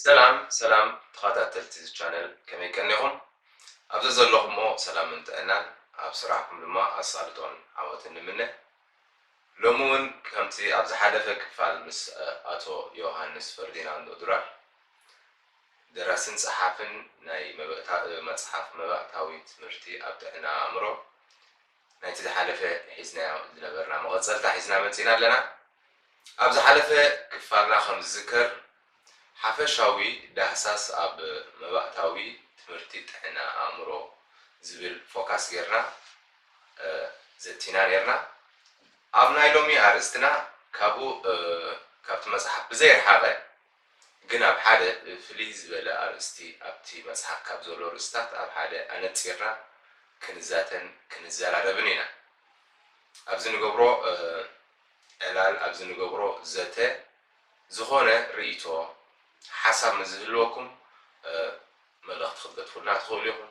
ሰላም ሰላም ተኸታተልቲ እዚ ቻነል፣ ከመይ ቀኒኹም? ኣብ ዘዘለኹሞ ሰላምን ጥዕናን፣ ኣብ ስራሕኩም ድማ ኣሳልጦን ዓወትን ንምነ። ሎሚ እውን ከምቲ ኣብ ዝሓለፈ ክፋል ምስ ኣቶ ዮሃንስ ፈርዲናንዶ ዱራል፣ ደራስን ጸሓፍን ናይ መባእታ-፣ መጽሓፍ መባእታዊ ትምህርቲ ኣብ ጥዕና ኣእምሮ፣ ናይቲ ዝሓለፈ ሒዝናዮ ዝነበርና መቐጸልታ ሒዝና መጺና ኣለና። ኣብ ዝሓለፈ ክፋልና ከም ዝዝከር፣ ሓፈሻዊ ዳህሳስ ኣብ መባእታዊ ትምህርቲ ጥዕና ኣእምሮ ዝብል ፎካስ ጌርና፣ እ፣ ዘቲና ኔርና። ኣብ ናይ ሎሚ ኣርእስትና ካብኡ፣ እ፣ ካብቲ መጽሓፍ ብዘይረሓቐ፣ ግን ኣብ ሓደ ፍልይ ዝበለ ኣርእስቲ፣ ኣብቲ መጽሓፍ ካብ ዘሎ ርእስታት ኣብ ሓደ ኣነጺርና ክንዛተን ክንዘራረብን ኢና። ኣብዚ ንገብሮ፣ እ፣ ዕላል፣ ኣብዚ ንገብሮ ዘተ፣ ዝኾነ ርእይቶ፣ ሓሳብ ምስ ዝህልወኩም፣ እ፣ መልእኽቲ ክትገድፉልና ትኽእሉ ኢኹም።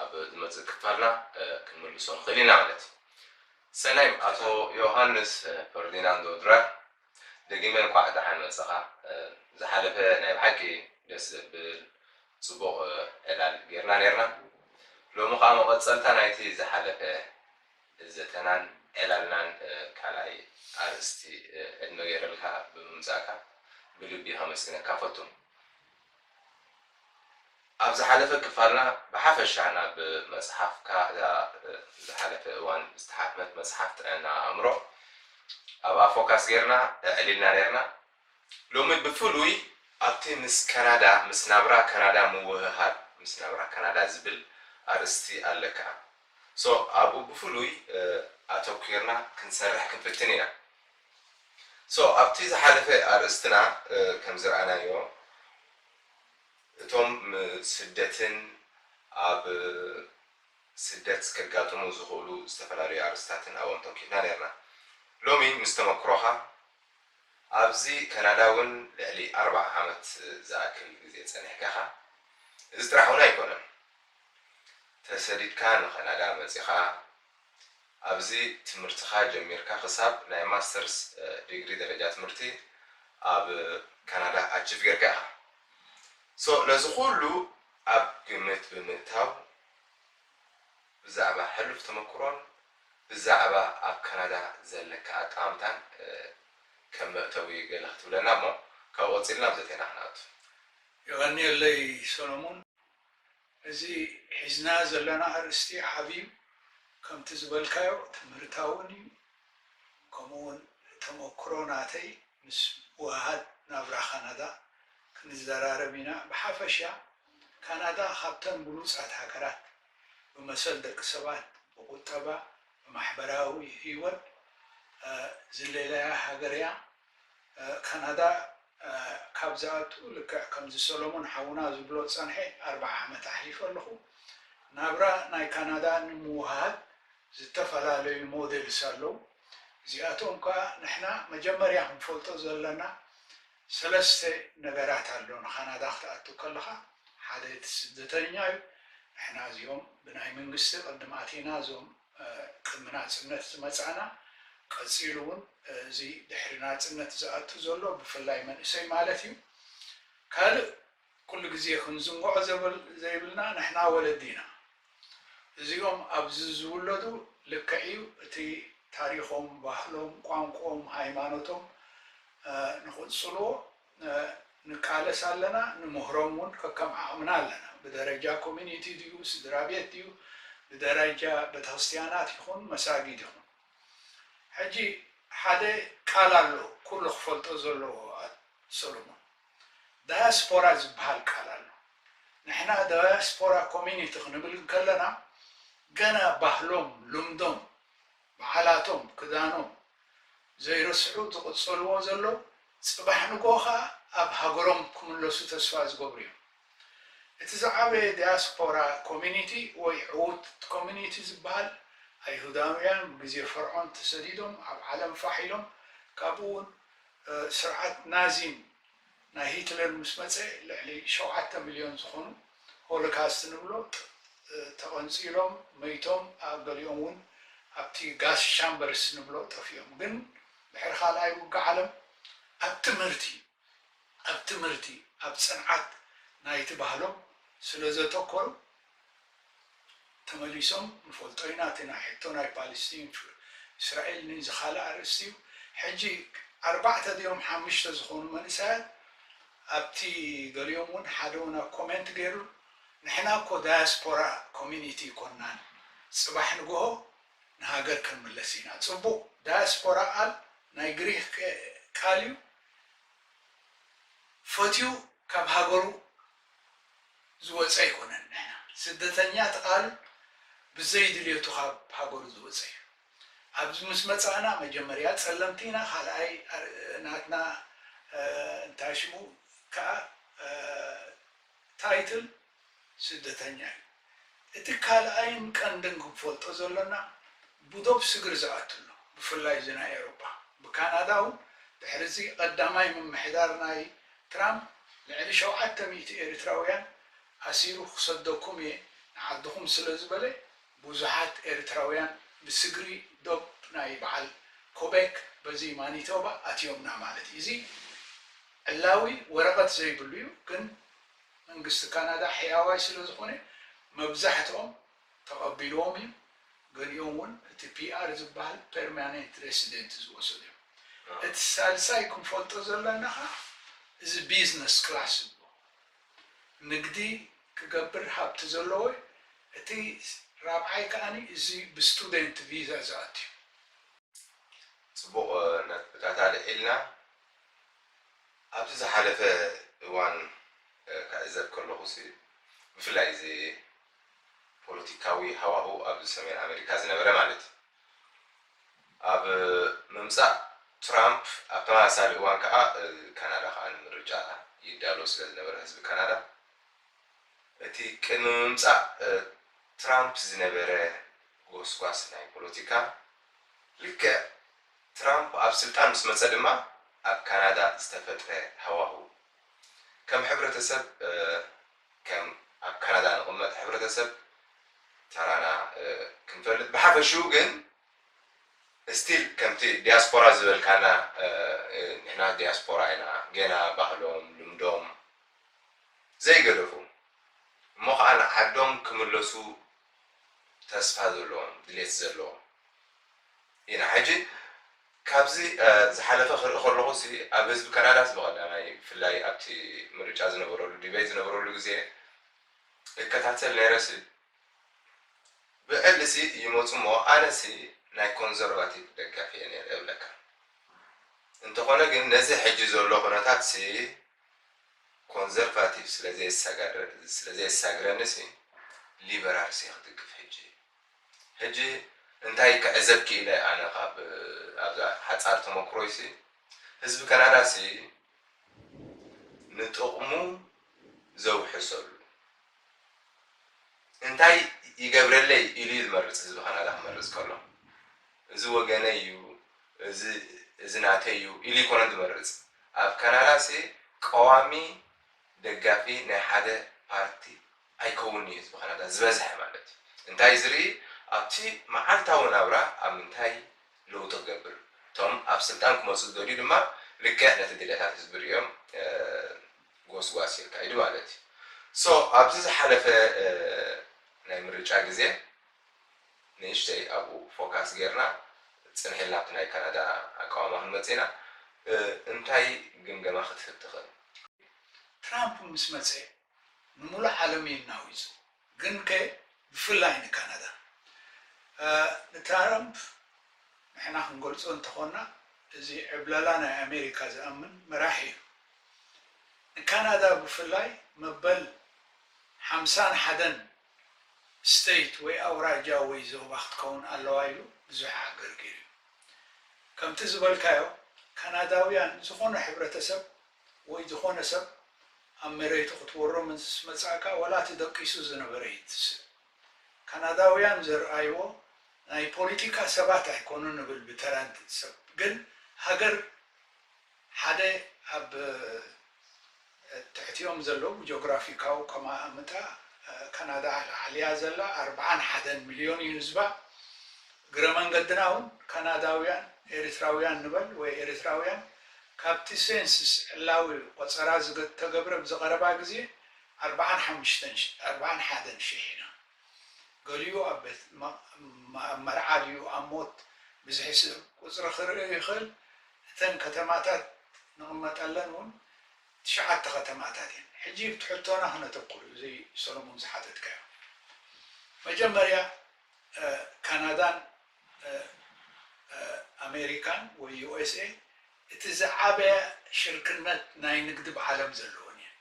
ኣብ ዝመጽእ ክፋልና፣ እ፣ ክንምልሶ ንኽእል ኢና ማለት እዩ። ሰላም ኣቶ ዮሃንስ፣ እ፣ ፈርዲናንዶ ድራር፣ ደጊመ እንኳዕ ደሓን መጸኻ። እ፣ ዝሓለፈ ናይ ብሓቂ ደስ ዘብል ጽቡቕ፣ እ፣ ዕላል ጌርና ኔርና። ሎሚ ኸኣ መቐጸልታ ናይቲ ዝሓለፈ ዘተናን ዕላልናን፣ እ፣ ካልኣይ ኣርእስቲ፣ እ፣ ዕድመ ገይረልካ ብምምጻእካ ብልቢ ከመስግነካ ፈቱ። ኣብ ዝሓለፈ ክፋልና ብሓፈሻ ናብ መጽሓፍካ፣ እዛ፣ እ፣ ዝሓለፈ እዋን ዝተሓትመት መጽሓፍ ጥዕና ኣእምሮ ኣብኣ ፎካስ ጌርና ኣዕሊልና ኔርና። ሎሚ ብፍሉይ ኣብቲ ምስ ካናዳ፣ ምስ ናብራ ካናዳ ምውህሃድ፣ ምስ ናብራ ካናዳ ዝብል ኣርእስቲ ኣለካ። ሶ ኣብኡ ብፍሉይ፣ እ፣ ኣተኲርና ክንሰርሕ ክንፍትን ኢና። ሶ ኣብቲ ዝሓለፈ ኣርእስትና፣ እ፣ ከም ዝረኣናዮ፣ እቶም ም-፣ ስደትን ኣብ ስደት ከጋጥሙ ዝኽእሉ ዝተፈላለዩ ኣርእስታትን ኣብኦም ተንኪፍና ኔርና። ሎሚ ምስ ተመክሮኻ፣ ኣብዚ ካናዳ እውን ልዕሊ ኣርብዓ ዓመት ዝኣክል ግዜ ጸኒሕካ ኢኻ። እዚ ጥራሕ እውን ኣይኮነን። ተሰዲድካ ንካናዳ መጺኻ፣ ኣብዚ ትምህርትኻ ጀሚርካ ክሳብ ናይ ማስተርስ፣ እ፣ ዲግሪ ደረጃ ትምህርቲ ኣብ ካናዳ ኣቺቭ ጌርካ ኢኻ። ሶ ነዚ ኩሉ ኣብ ግምት ብምእታው፣ ብዛዕባ ሕሉፍ ተመክሮን ብዛዕባ ኣብ ካናዳ ዘለካ ኣጠማምታን፣ እ፣ ከም መእተዊ ገለ ክትብለና እሞ፣ ካብኡ ቀጺልና ኣብ ዘተና ክንኣቱ። የቐንየለይ ሰሎሞን። እዚ ሒዝና ዘለና ኣርእስቲ ዓብዩ፣ ከምቲ ዝበልካዮ ትምህርታውን እዩ። ከምኡ እውን ተመክሮ ናተይ ምስ ወሃድ ናብራ ካናዳ ክንዘራረብ ኢና። ብሓፈሻ ካናዳ ካብተን ብሉጻት ሃገራት ብመሰል ደቂ ሰባት፣ ብቁጠባ፣ ብማሕበራዊ ህይወት፣ እ፣ ዝለለያ ሃገር እያ። እ፣ ካናዳ፣ እ፣ ካብ ዝኣቱ፣ ልክዕ ከምዚ ሰሎሞን ሓውና ዝብሎ ዝጸንሐ ኣርብዓ ዓመት ኣሕሊፈ ኣለኹ። ናብራ ናይ ካናዳ ንምውሃድ ዝተፈላለዩ ሞዴልስ ኣለዉ። እዚኣቶም ከኣ ንሕና መጀመርያ ክንፈልጦ ዘለና ሰለስተ ነገራት ኣሎ። ንካናዳ ክትኣቱ ከለኻ፣ ሓደ እቲ ስደተኛ እዩ። ንሕና እዚኦም ብናይ መንግስቲ ቅድም ኣቲና፣ እዞም፣ እ፣ ቅድሚ ናጽነት ዝመጻና፣ ቀጺሉ እውን፣ እ፣ እዚ ድሕሪ ናጽነት ዝኣቱ ዘሎ ብፍላይ መንእሰይ ማለት እዩ። ካልእ ኩሉ ግዜ ክንዝንግዖ ዘብል-፣ ዘይብልና ንሕና ወለዲ ኢና። እዚኦም ኣብዚ ዝውለዱ ልክዕ እዩ፣ እቲ ታሪኾም፣ ባህሎም፣ ቋንቋኦም፣ ሃይማኖቶም፣ እ፣ ንኽጽልዎ፣ እ፣ ንቃለስ ኣለና፣ ንምህሮም እውን ከከም ዓቕምና ኣለና። ብደረጃ ኮሚኒቲ ድዩ፣ ስድራ ቤት ድዩ፣ ብደረጃ ቤተክርስትያናት ይኹን መሳጊድ ይኹን። ሕጂ ሓደ ቃል ኣሎ ኩሉ ክፈልጦ ዘለዎ፣ ኣ-፣ ሰሎሞን። ዳያስፖራ ዝበሃል ቃል ኣሎ። ንሕና ዳያስፖራ ኮሚኒቲ ክንብል እንከለና፣ ገና ባህሎም፣ ልምዶም፣ በዓላቶም፣ ክዳኖም ዘይረስዑ ዝቕጸልዎ ዘለዉ፣ ጽባሕ ንግሆ ኸኣ ኣብ ሃገሮም ክምለሱ ተስፋ ዝገብሩ እዮም። እቲ ዝዓበየ ዳያስፖራ ኮሚኒቲ ወይ ዕዉት ኮሚኒቲ ዝበሃል፣ ኣይሁዳውያን ብግዜ ፈርዖን ተሰዲዶም ኣብ ዓለም ፋሕ ኢሎም፣ ካብኡ እውን፣ እ፣ ስርዓት ናዚን ናይ ሂትለር ምስ መጸ፣ ልዕሊ ሸውዓተ ሚልዮን ዝኾኑ ሆሎካስት ንብሎ ጥ-፣ እ፣ ተቐንጺሎም፣ መይቶም፣ ኣብ ገሊኦም እውን ኣብቲ ጋስ ሻምበርስ ንብሎ ጠፊኦም። ግን ድሕሪ ካልኣይ ውግእ ዓለም ኣብ ትምህርቲ፣ ኣብ ትምህርቲ፣ ኣብ ጽንዓት ናይቲ ባህሎም ስለ ዘተኮሩ፣ ተመሊሶም ንፈልጦ ኢና። እቲ ናይ ሕቶ ናይ ፓለስቲን፣ እስራኤል፣ ንዚ ካልእ ኣርእስቲ እዩ። ሕጂ ኣርባዕተ ድዮም ሓሙሽተ ዝኾኑ መንእሰያት ኣብቲ፣ ገሊኦም እውን ሓደ እውን ኣብ ኮሜንት ገይሩ፣ ንሕና እኮ ዳያስፖራ ኮሚኒቲ ይኮናን፣ ጽባሕ ንግሆ ንሃገር ክንምለስ ኢና። ጽቡቕ፣ ዳያስፖራ ቃል ናይ ግሪክ ቃል እዩ። ፈትዩ ካብ ሃገሩ ዝወፀ ኣይኮነን። ንሕና ስደተኛ እቲ ቃል ብዘይ ድልየቱ ካብ ሃገሩ ዝወፀ እዩ። ኣብዚ ምስ መፃእና መጀመርያ ፀለምቲ ኢና፣ ካልኣይ ኣር- ናትና እ፣ እንታይ ሽሙ ከዓ እ፣ ታይትል ስደተኛ እዩ። እቲ ካልኣይን ቀንድን ክንፈልጦ ዘሎና ብዶብ ስግር ዝኣቱ ኣሎ፣ ብፍላይ እዚ ናይ ኤውሮጳ። ብካናዳ እውን ድሕሪ እዚ ቀዳማይ ምምሕዳር ናይ ትራምፕ ልዕሊ ሸውዓተ ሚእቲ ኤርትራውያን ኣሲሩ ክሰደኩም እየ ንዓድኹም ስለ ዝበለ ብዙሓት ኤርትራውያን ብስግሪ ዶብ ናይ በዓል ኮቤክ በዚ ማኒቶባ ኣትዮምና ማለት እዩ። እዚ ዕላዊ ወረቐት ዘይብሉ እዩ፣ ግን መንግስቲ ካናዳ ሕያዋይ ስለ ዝኾነ መብዛሕትኦም ተቐቢልዎም እዩ። ገሊኦም እውን እቲ ፒኣር ዝበሃል ፐርማነንት ሬሲደንት ዝወሰዱ እዮም። እቲ ሳልሳይ ክንፈልጦ ዘለና ኸዓ እዚ ቢዝነስ ክላስ ዝብሎ ንግዲ ክገብር ሃብቲ ዘለዎ፣ እቲ ራብዓይ ከዓኒ እዚ ብስቱደንት ቪዛ ዝኣትዩ። ፅቡቕ ነጥብታት ኣልዒልና። ኣብዚ ዝሓለፈ እዋን ክዕዘብ ከለኹ ሲ ብፍላይ እዚ ፖለቲካዊ ሃዋሁ ኣብዚ ሰሜን ኣሜሪካ ዝነበረ ማለት እዩ። ኣብ ምምፃእ ትራምፕ ኣብ ተመሳሳሊ እዋን ከዓ ካናዳ ከዓ ንምርጫ ይዳሎ ስለ ዝነበረ ህዝቢ ካናዳ እቲ ቅድሚ ምምፃእ ትራምፕ ዝነበረ ጎስጓስ ናይ ፖለቲካ ልክዕ ትራምፕ ኣብ ስልጣን ምስ መፀ ድማ ኣብ ካናዳ ዝተፈጥረ ሃዋሁ ከም ሕብረተሰብ ከም ኣብ ካናዳ ንቕመጥ ሕብረተሰብ ተራና ክንፈልጥ ብሓፈሽኡ ግን ስቲል ከምቲ ዲያስፖራ ዝበልካና ንሕና ዲያስፖራ ኢና ገና ባህሎም ልምዶም ዘይገደፉ እሞ ከዓ ንዓዶም ክምለሱ ተስፋ ዘለዎም ድሌት ዘለዎም ኢና ሕጂ ካብዚ ዝሓለፈ ክርኢ ከለኹ ሲ ኣብ ህዝቢ ካናዳስ ብቐዳማይ ብፍላይ ኣብቲ ምርጫ ዝነበረሉ ዲቤት ዝነበረሉ ግዜ እከታተል ነይረ ሲ ብዕሊ ሲ ይመፁ እሞ ኣነ ሲ ናይ ኮንዘርቫቲቭ ደጋፊ እየ ነይረ እብለካ እንተኾነ ግን ነዚ ሕጂ ዘሎ ኩነታት ሲ ኮንዘርቫቲቭ ስለዘየሳጋድረኒ ሲ ሊበራል ሲ ክድግፍ ሕጂ ሕጂ እንታይ ክዕዘብ ክኢለ ኣነ ካብ ኣብዛ ሓፃር ተመክሮይ ሲ ህዝቢ ካናዳ ሲ ንጥቕሙ ዘውሕሰሉ እንታይ ይገብረለይ ኢሉ እዩ ዝመርፅ ህዝቢ ካናዳ ክመርፅ ከሎ እዚ ወገነይ እዩ እዚ ናተይ እዩ ኢሉ ይኮነን ዝመርፅ ኣብ ካናዳ ሲ ቀዋሚ ደጋፊ ናይ ሓደ ፓርቲ ኣይከውን እዩ ህዝቢ ካናዳ ዝበዝሐ ማለት እዩ እንታይ ዝርኢ ኣብቲ መዓልታዊ ናብራ ኣብ ምንታይ ለውጢ ክገብር እቶም ኣብ ስልጣን ክመፁ ዝደልዩ ድማ ልክዕ ነቲ ድሌታት ህዝቢ ሪኦም ጎስጓስ የካይዱ ማለት እዩ so ኣብዚ ዝሓለፈ ናይ ምርጫ ግዜ ንእሽተይ ኣብኡ ፎካስ ጌርና ፅንሕ ኢልና ኣብቲ ናይ ካናዳ ኣቃውማ ክንመፅእ ኢና እንታይ ግምገማ ክትህብ ትኽእል ትራምፕ ምስ መፀ ንሙሉእ ዓለም እዩ እናዊፁ ግን ከ ብፍላይ ንካናዳ ንትራምፕ ንሕና ክንገልፆ እንተኾና እዚ ዕብለላ ናይ ኣሜሪካ ዝኣምን መራሒ እዩ ንካናዳ ብፍላይ መበል ሓምሳን ሓደን ስቴት ወይ ኣውራጃ ወይ ዞባ ክትከውን ኣለዋ ኢሉ ብዙሕ ኣገርጊር እዩ ከምቲ ዝበልካዮ ካናዳውያን ዝኾነ ሕብረተሰብ ወይ ዝኾነ ሰብ ኣብ መሬቱ ክትወሮ ምስ መጻእካ ዋላ እቲ ደቂሱ ዝነበረ ይትስእ። ካናዳውያን ዘርኣይዎ ናይ ፖሊቲካ ሰባት ኣይኮኑን እብል ብተራ ሰብ ግን ሃገር ሓደ ኣብ ትሕቲኦም ዘለዉ ጂኦግራፊካዊ ኣቀማምጣ ካናዳ ላዕሊያ ዘላ ኣርብዓን ሓደን ሚልዮን እዩ ህዝባ እግረ መንገድና እውን ካናዳውያን ኤርትራውያን ንበል ወይ ኤርትራውያን ካብቲ ሴንስስ ዕላዊ ቆጸራ ዝተገብረ ብዝቐረባ ግዜ ኣርባዓን ሓሙሽተን ኣርባዓን ሓደን ሽሕ ኢና። ገሊኡ ኣብ ቤት መርዓ ድዩ ኣብ ሞት ብዝሒ ሰብ ቁጽሪ ክርኢ ይኽእል። እተን ከተማታት ንቕመጠለን እውን ትሽዓተ ከተማታት እየን። ሕጂ ብቲ ሕቶና ክነተኩር፣ እዚ ሰሎሞን ዝሓተትካዮ። መጀመርያ ካናዳን ኣሜሪካን ወይ ዩ ኤስ ኤ እቲ ዝዓበየ ሽርክነት ናይ ንግዲ ብዓለም ዘለወን እየን።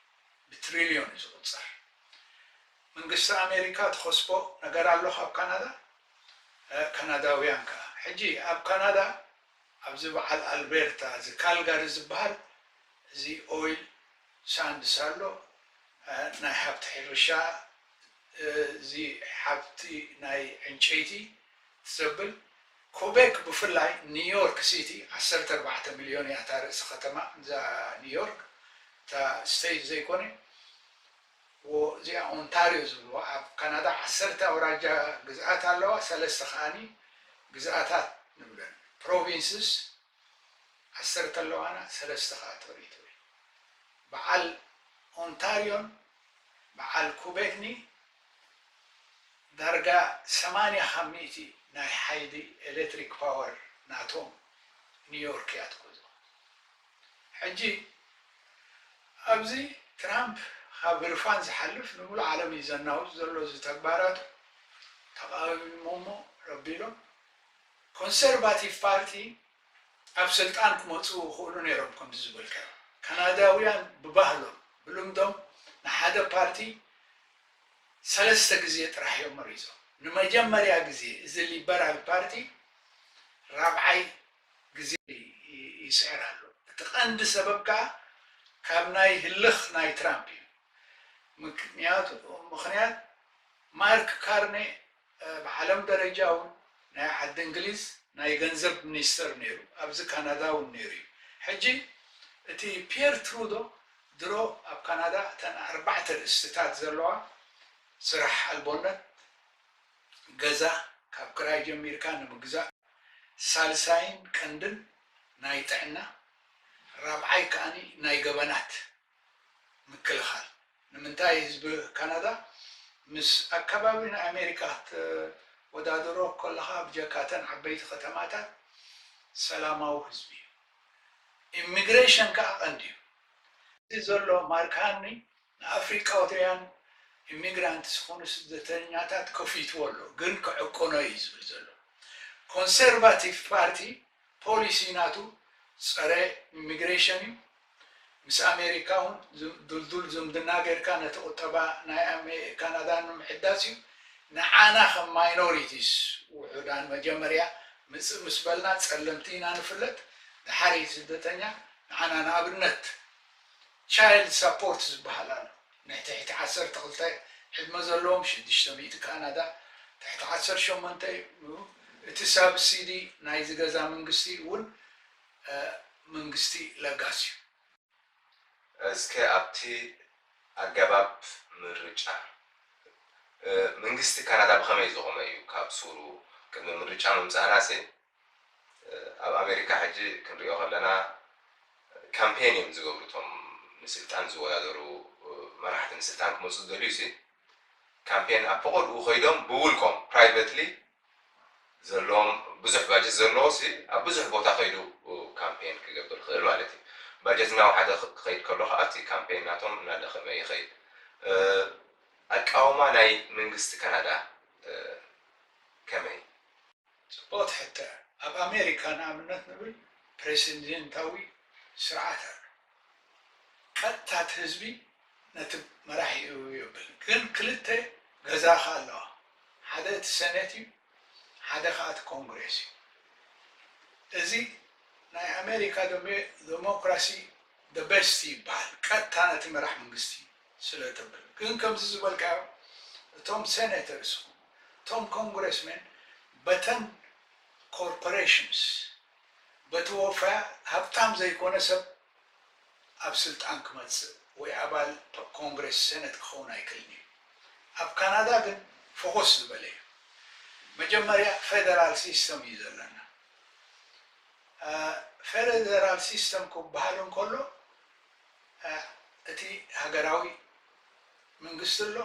ብትሪልዮን እዩ ዝቑጸር። መንግስቲ ኣሜሪካ ትኸስቦ ነገር ኣሎ ካብ ካናዳ? ካናዳውያን ከኣ ሕጂ ኣብ ካናዳ ኣብዚ በዓል ኣልቤርታ እዚ ካልጋሪ ዝበሃል እዚ ኦይል ሳንድስ ኣሎ፣ ናይ ሃብቲ ሕርሻ፣ እዚ ሃብቲ ናይ ዕንጨይቲ ትዘብል። ኮቤክ ብፍላይ ኒውዮርክ ሲቲ ዓሰርተ ኣርባዕተ ሚልዮን እያ እታ ርእሲ ከተማ እዛ ኒውዮርክ፣ እታ ስቴት ዘይኮነ። እዚኣ ኦንታሪዮ ዝብልዋ ኣብ ካናዳ ዓሰርተ ኣውራጃ ግዝኣት ኣለዋ፣ ሰለስተ ከዓኒ ግዝኣታት ንብለን፣ ፕሮቪንስስ ዓሰርተ ኣለዋና፣ ሰለስተ ከዓ ቶሪቶሪ። በዓል ኦንታሪዮን በዓል ኩቤክኒ ዳርጋ ሰማንያ ካብ ሚእቲ ናይ ሓይሊ ኤሌክትሪክ ፓወር ናቶም ኒውዮርክ እያ ትገዝኦ። ሕጂ ኣብዚ ትራምፕ ካብ ህርፋን ዝሓልፍ ንሙሉእ ዓለም እዩ ዘናውጽ ዘሎ። እዚ ተግባራቱ ተቓዊሞሞ ረቢሎም ኮንሰርቫቲቭ ፓርቲ ኣብ ስልጣን ክመፁ ይኽእሉ ነይሮም። ከምዚ ዝበልካዮ ካናዳውያን ብባህሎም ብልምዶም ንሓደ ፓርቲ ሰለስተ ግዜ ጥራሕ እዮም መሪፆም። ንመጀመርያ ግዜ እዚ ሊበራል ፓርቲ ራብዓይ ግዜ ይስዕር ኣሎ። እቲ ቀንዲ ሰበብ ከዓ ካብ ናይ ህልኽ ናይ ትራምፕ እዩ። ምክንያቱ ምክንያት ማርክ ካርኔ ብዓለም ደረጃ እውን ናይ ዓዲ እንግሊዝ ናይ ገንዘብ ሚኒስተር ነይሩ፣ ኣብዚ ካናዳ እውን ነይሩ እዩ። ሕጂ እቲ ፒየር ትሩዶ ድሮ ኣብ ካናዳ እተን ኣርባዕተ ርእስታት ዘለዋ ስራሕ ኣልቦነት፣ ገዛ ካብ ክራይ ጀሚርካ ንምግዛእ፣ ሳልሳይን ቀንድን ናይ ጥዕና፣ ራብዓይ ከኣኒ ናይ ገበናት ምክልኻል። ንምንታይ ህዝቢ ካናዳ ምስ ኣከባቢ ናይ ኣሜሪካ ክትወዳደሮ ከለኻ ብጀካ እተን ዓበይቲ ከተማታት ሰላማዊ ህዝቢ እዩ። ኢሚግሬሽን ከዓ ቀንዲ እዩ። እዚ ዘሎ ማርክ ሃኒ ንኣፍሪቃውያን ኢሚግራንት ዝኾኑ ስደተኛታት ከፊትዎ ኣሎ፣ ግን ክዕቆኖ እዩ ዝብል ዘሎ። ኮንሰርቫቲቭ ፓርቲ ፖሊሲ ናቱ ጸረ ኢሚግሬሽን እዩ። ምስ ኣሜሪካ እውን ድልዱል ዝምድና ጌርካ ነቲ ቁጠባ ናይ ካናዳ ንምሕዳስ እዩ። ንዓና ከም ማይኖሪቲስ ውሑዳን መጀመርያ ምጽእ ምስ በልና ጸለምቲ ኢና ንፍለጥ። ድሓር ስደተኛ ንዓና ንኣብነት ቻይልድ ሳፖርት ዝበሃል ኣሎ። ንትሕቲ ዓሰርተ ክልተ ዕድመ ዘለዎም ሽዱሽተ ሚእቲ ካናዳ፣ ትሕቲ ዓሰርተ ሸሞንተ እዩ። እቲ ሳብሲዲ ናይዚ ገዛ መንግስቲ እውን መንግስቲ ለጋስ እዩ። እስከ ኣብቲ ኣገባብ ምርጫ መንግስቲ ካናዳ ብኸመይ ዝቖመ እዩ? ካብ ሱሩ ቅድሚ ምርጫ ምምፃእና ሲ ኣብ ኣሜሪካ ሕጂ ክንሪኦ ከለና ካምፔን እዮም ዝገብሩ እቶም ንስልጣን ዝወዳደሩ መራሕቲ ንስልጣን ክመፁ ዝደልዩ ሲ ካምፔን ኣብ ፈቐድኡ ከይዶም ብውልቆም ፕራይቨትሊ ዘለዎም ብዙሕ ባጀት ዘለዎ ሲ ኣብ ብዙሕ ቦታ ከይዱ ካምፔን ክገብር ክእል ማለት እዩ። ባጀት እናወሓደ ክኸይድ ከሎ ከዓ እቲ ካምፔን ናቶም እናደኸመ ይኸይድ። ኣቃውማ ናይ መንግስቲ ካናዳ ከመይ? ጽቡቕቲ ሕቶ። ኣብ ኣሜሪካ ንኣብነት ንብል ፕሬሲደንታዊ ስርዓት ኣሎ። ቀጥታ እቲ ህዝቢ ነቲ መራሒኡ የብል። ግን ክልተ ገዛ ከኣ ኣለዋ። ሓደ እቲ ሰኔት እዩ፣ ሓደ ከኣ እቲ ኮንግሬስ እዩ። እዚ ናይ ኣሜሪካ ዴሞክራሲ the best ይበሃል፣ ቀጥታ ነቲ መራሕ መንግስቲ ስለ ተብል። ግን ከምዚ ዝበልካዮ እቶም ሴኔተርስ እቶም ኮንግረስመን በተን ኮርፖሬሽንስ በቲ ወፈያ ሃብታም ዘይኮነ ሰብ ኣብ ስልጣን ክመፅእ ወይ ኣባል ኮንግረስ ሰነት ክኸውን ኣይክልን እዩ። ኣብ ካናዳ ግን ፎኮስ ዝበለ እዩ። መጀመርያ ፌደራል ሲስተም እዩ ዘለና። ፌደራል ሲስተም ክበሃል እንከሎ እቲ ሃገራዊ መንግስቲ ኣሎ፣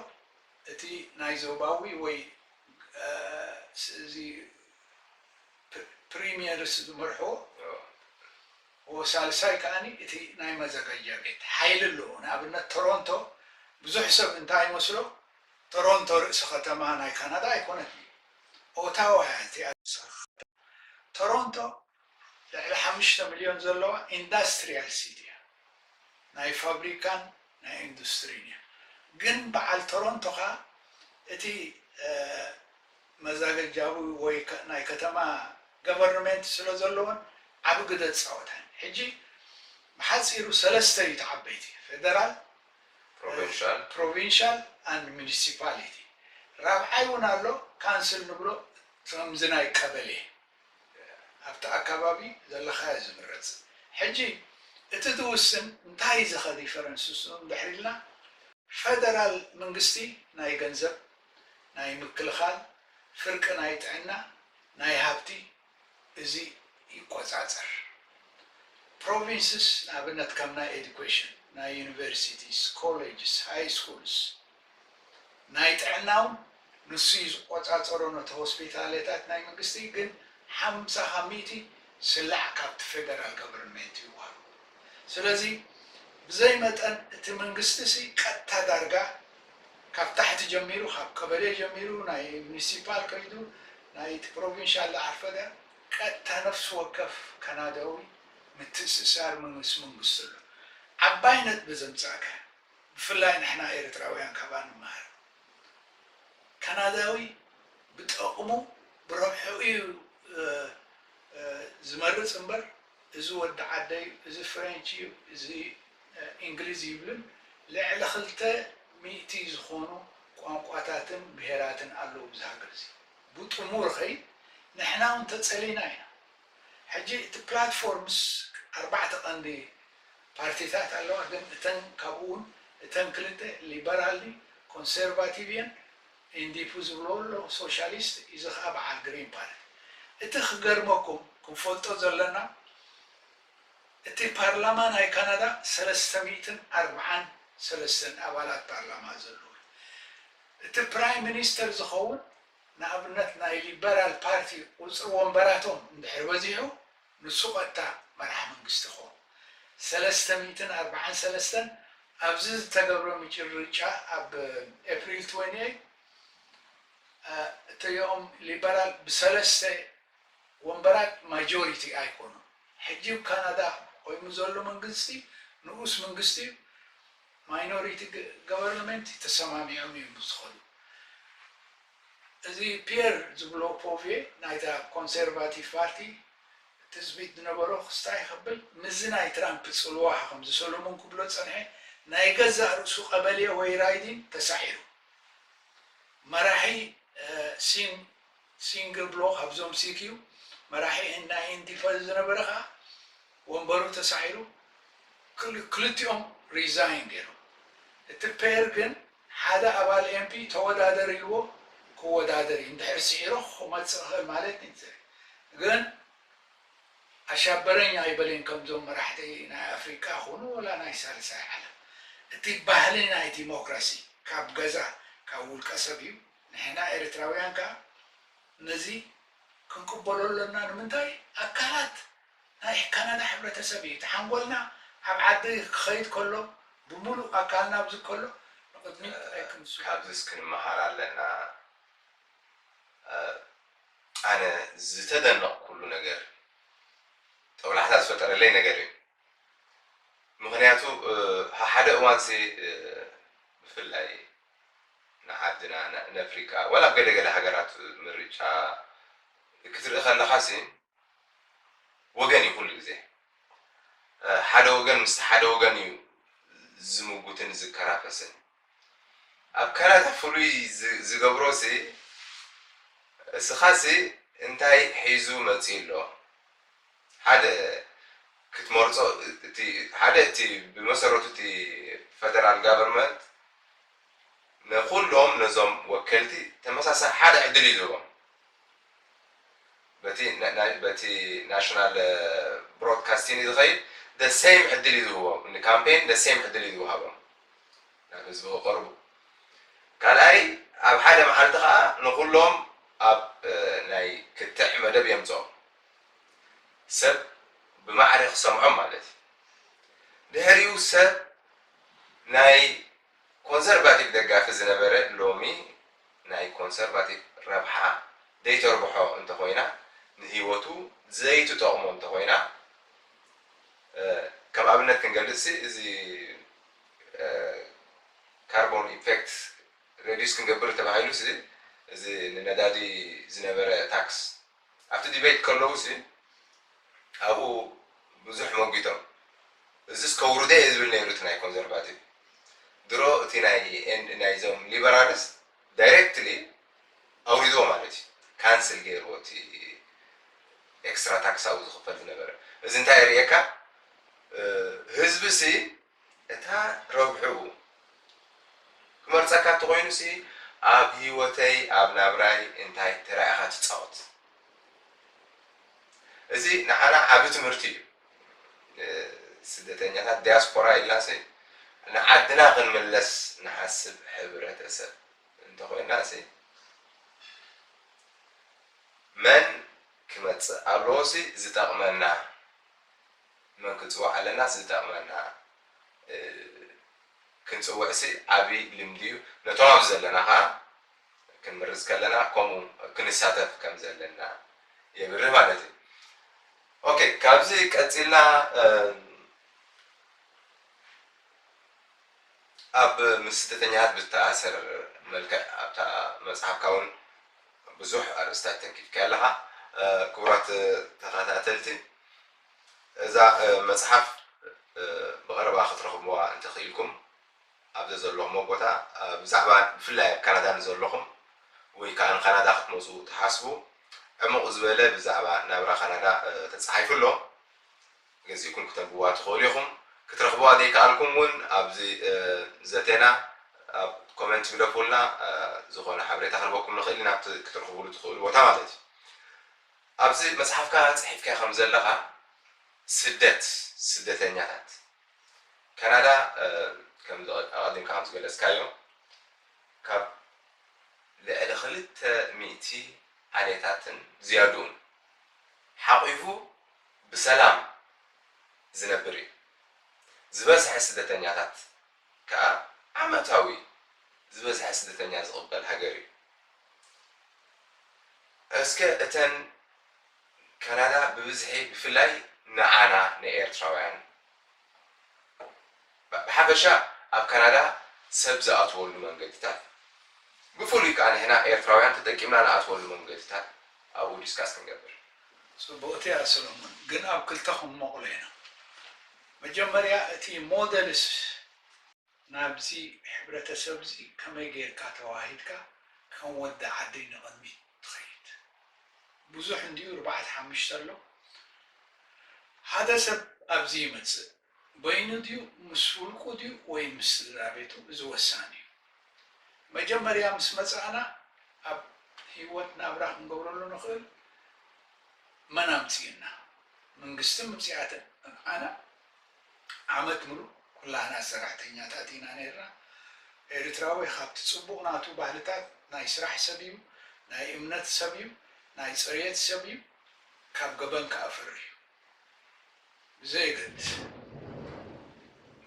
እቲ ናይ ዞባዊ ወይ እዚ ፕሪሚየርስ ዝመርሕዎ፣ ሳልሳይ ከዓኒ እቲ ናይ መዘጋጃ ቤት ሓይሊ ኣለዎ። ንኣብነት ቶሮንቶ ብዙሕ ሰብ እንታይ ይመስሎ፣ ቶሮንቶ ርእሲ ከተማ ናይ ካናዳ ኣይኮነትን፣ ኦታዋ እያ እቲኣ። ቶሮንቶ ልዕሊ ሓሙሽተ ሚልዮን ዘለዋ ኢንዳስትሪያል ሲቲ እያ፣ ናይ ፋብሪካን ናይ ኢንዱስትሪን እያ። ግን በዓል ቶሮንቶ ኸኣ እቲ መዛገጃዊ ወይ ናይ ከተማ ገቨርንመንት ስለ ዘለዎን ዓቢ ግደ ዝፃወታን። ሕጂ ብሓፂሩ ሰለስተ እዩ ተዓበይቲ፣ ፌደራል፣ ፕሮቪንሻል፣ ፕሮቪንሻል ኣንድ ሚኒሲፓሊቲ። ራብዓይ እውን ኣሎ፣ ካንስል ንብሎ፣ ከምዚ ናይ ቀበሌ ኣብቲ ኣከባቢ ዘለኻዮ ዝምረፅ። ሕጂ እቲ ዝውስን እንታይ እዩ ዝኸ ዲፈረንስ ንሱ እንድሕር ኢልና፣ ፈደራል መንግስቲ ናይ ገንዘብ፣ ናይ ምክልኻል፣ ፍርቂ ናይ ጥዕና፣ ናይ ሃብቲ፣ እዚ ይቆፃፀር። ፕሮቪንስስ ንኣብነት ከም ናይ ኤዱኬሽን፣ ናይ ዩኒቨርሲቲስ፣ ኮሌጅስ፣ ሃይ ስኩልስ፣ ናይ ጥዕና እውን ንሱ እዩ ዝቆፃፀሮ። ነቲ ሆስፒታልታት ናይ መንግስቲ ግን ሓምሳ ካብ ሚእቲ ስላዕ ካብቲ ፌደራል ገቨርንመንት ይወሃብ። ስለዚ ብዘይ መጠን እቲ መንግስቲ ሲ ቀጥታ ዳርጋ ካብ ታሕቲ ጀሚሩ፣ ካብ ቀበሌ ጀሚሩ፣ ናይ ሚኒሲፓል ከይዱ፣ ናይ እቲ ፕሮቪንሻል ዝዓርፈ፣ ቀጥታ ነፍሲ ወከፍ ካናዳዊ ምትእስሳር ምስ መንግስቲ ኣሎ። ዓባይ ነጥቢ ዘምጻእካ፣ ብፍላይ ንሕና ኤርትራውያን ካብኣ ንመሃር። ካናዳዊ ብጠቕሙ ብረብሑ እዩ ዝመርጽ እምበር፣ እዚ ወዲ ዓደይ፣ እዚ ፍሬንች እዩ፣ እዚ እንግሊዝ ይብልን፣ ልዕሊ ክልተ ሚእቲ ዝኾኑ ቋንቋታትን ብሄራትን ኣለዉ ኣብዚ ሃገር እዚ። ብጥሙር ኸይ ንሕና እውን ተጸሊና ኢና። ሕጂ እቲ ፕላትፎርምስ ኣርባዕተ ቀንዲ ፓርቲታት ኣለዋ፣ ግን እተን ካብኡ እውን እተን ክልተ ሊበራል ኮንሰርቫቲቭ እየን፣ ኢንዲፑ ዝብልዎ ኣሎ ሶሻሊስት፣ እዚ ኸዓ በዓል ግሪን ፓርቲ። እቲ ክገርመኩም ክንፈልጦ ዘለና እቲ ፓርላማ ናይ ካናዳ ሰለስተ ሚእትን ኣርብዓን ሰለስተን ኣባላት ፓርላማ ዘለዎ፣ እቲ ፕራይም ሚኒስተር ዝኸውን ንኣብነት ናይ ሊበራል ፓርቲ ቁፅሪ ወንበራቶም እንድሕር በዚሑ ንሱ ቀጥታ መራሕ መንግስቲ ይኸውን። ሰለስተ ሚእትን ኣርብዓን ሰለስተን ኣብዚ ዝተገብረ ምጭርጫ ኣብ ኤፕሪል ትወንቲ እቲኦም ሊበራል ብሰለስተ ወንበራት ማጆሪቲ ኣይኮኑን። ሕጂ ኣብ ካናዳ ቆይሙ ዘሎ መንግስቲ ንኡስ መንግስቲ እዩ። ማይኖሪቲ ገቨርንመንት ተሰማሚዖም እዮም ዝኸዱ። እዚ ፒየር ዝብሎ ፖቪየ ናይታ ኮንሰርቫቲቭ ፓርቲ ትፅቢት ዝነበሮ ክስታይ ከብል ምስዚ ናይ ትራምፕ ፅልዋ ከምዚ ሰሎሞን ክብሎ ፀንሐ ናይ ገዛእ ርእሱ ቀበሌ ወይ ራይዲን ተሳዒሩ። መራሒ ሲንግል ብሎክ ኣብዞም ሲኪዩ መራሒ ናይ ኤንዲፒ ዝነበረ ከዓ ወንበሩ ተሳዒሩ ክልቲኦም ሪዛይን ገይሮም። እቲ ፔር ግን ሓደ ኣባል ኤምፒ ተወዳደር ኢልዎ ክወዳደር እዩ። እንድሕር ስዒሩ ክመፅእ ይኽእል ማለት እዩ። ግን ኣሻበረኝ ኣይበልን ከምዞም መራሕቲ ናይ ኣፍሪቃ ኹኑ ወላ ናይ ሳልሳይ ዓለም። እቲ ባህሊ ናይ ዲሞክራሲ ካብ ገዛ ካብ ውልቀ ሰብ እዩ። ንሕና ኤርትራውያን ከዓ ነዚ ክንቅበሎ ኣለና። ንምንታይ ኣካላት ናይ ካናዳ ሕብረተሰብ እዩ። እቲ ሓንጎልና ኣብ ዓዲ ክኸይድ ከሎ ብምሉእ ኣካልና ኣብዚ ከሎ ንቕድሚት ኣይክንሱ። ካብዚስ ክንመሃር ኣለና። ኣነ ዝተደነቕኩሉ ነገር ጦብላሕታ ዝፈጠረለይ ነገር እዩ። ምኽንያቱ ሓደ እዋንሲ ብፍላይ ንዓድና ንኣፍሪቃ ዋላ ኣብ ገለገለ ሃገራት ምርጫ ክትርኢ ከለኻሲ ወገን እዩ ኩሉ ግዜ ሓደ ወገን ምስቲ ሓደ ወገን እዩ ዝምጉትን ዝከራፈስን። ኣብ ካናዳ ፍሉይ ዝገብሮሲ እስኻሲ እንታይ ሒዙ መፂኡ ኣሎ ሓደ ክትመርፆ እቲ ሓደ እቲ ብመሰረቱ እቲ ፈደራል ጋቨርንመንት ንኩሎም ነዞም ወከልቲ ተመሳሳሊ ሓደ ዕድል እዩ ዝህቦም። በቲ ናሽናል ብሮድካስቲንግ ዝኸይድ ደሴም ዕድል እዩ ዝህቦም ንካምፔን ደሴም ዕድል እዩ ዝወሃቦም ናብ ህዝቢ ክቐርቡ። ካልኣይ ኣብ ሓደ መዓልቲ ከዓ ንኩሎም ኣብ ናይ ክትዕ መደብ የምፅኦም ሰብ ብማዕረ ክሰምዖም ማለት እዩ። ድሕሪኡ ሰብ ናይ ኮንሰርቫቲቭ ደጋፊ ዝነበረ ሎሚ ናይ ኮንሰርቫቲቭ ረብሓ ዘይተርብሖ እንተኮይና ንህይወቱ ዘይትጠቕሞ እንተኮይና ከም ኣብነት ክንገልጽ እዚ ካርቦን ኢፌክት ሬዲስ ክንገብር ተባሂሉ እዚ ንነዳዲ ዝነበረ ታክስ ኣብቲ ዲቤት ከለዉ ሲ ኣብኡ ብዙሕ መጒቶም እዚስ ከውርዶ እየ ዝብል ነይሩ እቲ ናይ ኮንዘርቫቲቭ ድሮ እቲ ናይ ናይዞም ሊበራልስ ዳይሬክትሊ ኣውሪድዎ ማለት እዩ ካንስል ገይርዎ እቲ ኤክስትራ ታክስ ኣብኡ ዝኽፈል ዝነበረ እዚ እንታይ የርእየካ ህዝቢ ሲ እታ ረብሕኡ ክመርጸካ እንተኾይኑሲ ኣብ ህይወተይ ኣብ ናብራይ እንታይ ተራ ኢኻ ትጻወት? እዚ ንዓና ዓቢ ትምህርቲ እዩ። ስደተኛታት ዲያስፖራ ኢልናሲ ንዓድና ክንምለስ ንሓስብ ሕብረተሰብ እንተኾይናሲ መን ክመጽእ ኣለዎሲ ዝጠቕመና መን ክንጽውዕ ኣለናስ ዝጠቕመና ክንጽውዕሲ ዓብዪ ልምዲ እዩ። ነቶም ኣብዚ ዘለና ከዓ ክንምርጽ ከለና ከምኡ ክንሳተፍ ከም ዘለና የብርህ ማለት እዩ። ኦኬ፣ ካብዚ ቀጺልና ኣብ ምስ ስደተኛታት ብዝተኣሰር መልክዕ ኣብታ መጽሓፍካ እውን ብዙሕ ኣርእስታት ተንኪፍካ ኣለኻ። ክቡራት ተኸታተልቲ እዛ መጽሓፍ ብቐረባ ክትረኽብዋ እንተኽኢልኩም ኣብ ዘዘለኹሞ ቦታ ብዛዕባ ብፍላይ ኣብ ካናዳ ንዘለኹም ወይ ከዓ ንካናዳ ክትመፁ ትሓስቡ ዕሙቕ ዝበለ ብዛዕባ ናብራ ካናዳ ተፃሒፉ ኣሎ። ገዚእኩም ክተንብዋ ትኽእሉ ኢኹም። ክትረኽብዋ ዘይከኣልኩም እውን ኣብዚ ዘቴና ኣብ ኮመንት ግደፉልና። ዝኾነ ሓበሬታ ክንበኩም ንኽእል ኢና ኣብቲ ክትረኽብሉ ትኽእሉ ቦታ ማለት እዩ። ኣብዚ መፅሓፍካ ፅሒፍካ ከም ዘለኻ ስደት ስደተኛታት ካናዳ ከም ኣቐዲምካ ከም ዝገለፅካዮ ካብ ልዕሊ ክልተ ሚእቲ ዓሌታትን ዝያድኡን ሓቒፉ ብሰላም ዝነብር እዩ። ዝበዝሐ ስደተኛታት ከኣ ዓመታዊ ዝበዝሐ ስደተኛ ዝቕበል ሃገር እዩ። እስከ እተን ካናዳ ብብዝሒ ብፍላይ ንዓና ንኤርትራውያን ብሓፈሻ ኣብ ካናዳ ሰብ ዝኣትወሉ መንገድታት ብፍሉይ ከዓ ንሕና ኤርትራውያን ተጠቂምና ንኣትወሉ መንገድታት ኣብኡ ዲስካስ ክንገብር። ፅቡቕቲ እያ ሰሎሞን፣ ግን ኣብ ክልተ ክንመቕሎ ኢና። መጀመርያ እቲ ሞደልስ ናብዚ ሕብረተሰብ እዚ ከመይ ጌርካ ተዋሂድካ ከም ወዲ ዓደይ ንቕድሚት ትኸይድ? ብዙሕ እንድዩ፣ ኣርባዕተ ሓሙሽተ ኣሎ። ሓደ ሰብ ኣብዚ ይመጽእ፣ በይኑ ድዩ ምስ ውልቁ ድዩ ወይ ምስ ስድራ ቤቱ፣ እዚ ወሳኒ እዩ። መጀመርያ ምስ መጻእና ኣብ ህይወት ናብራ ክንገብረሉ ንኽእል መን ኣምጺእና? መንግስቲ ምምጺኣትን ኣነ ዓመት ሙሉእ ኩላህና ሰራሕተኛታት ኢና ነይርና። ኤርትራዊ ካብቲ ጽቡቕ ናቱ ባህልታት ናይ ስራሕ ሰብ እዩ፣ ናይ እምነት ሰብ እዩ፣ ናይ ጽርየት ሰብ እዩ፣ ካብ ገበን ከኣ ፈሪ እዩ። ብዘየገድስ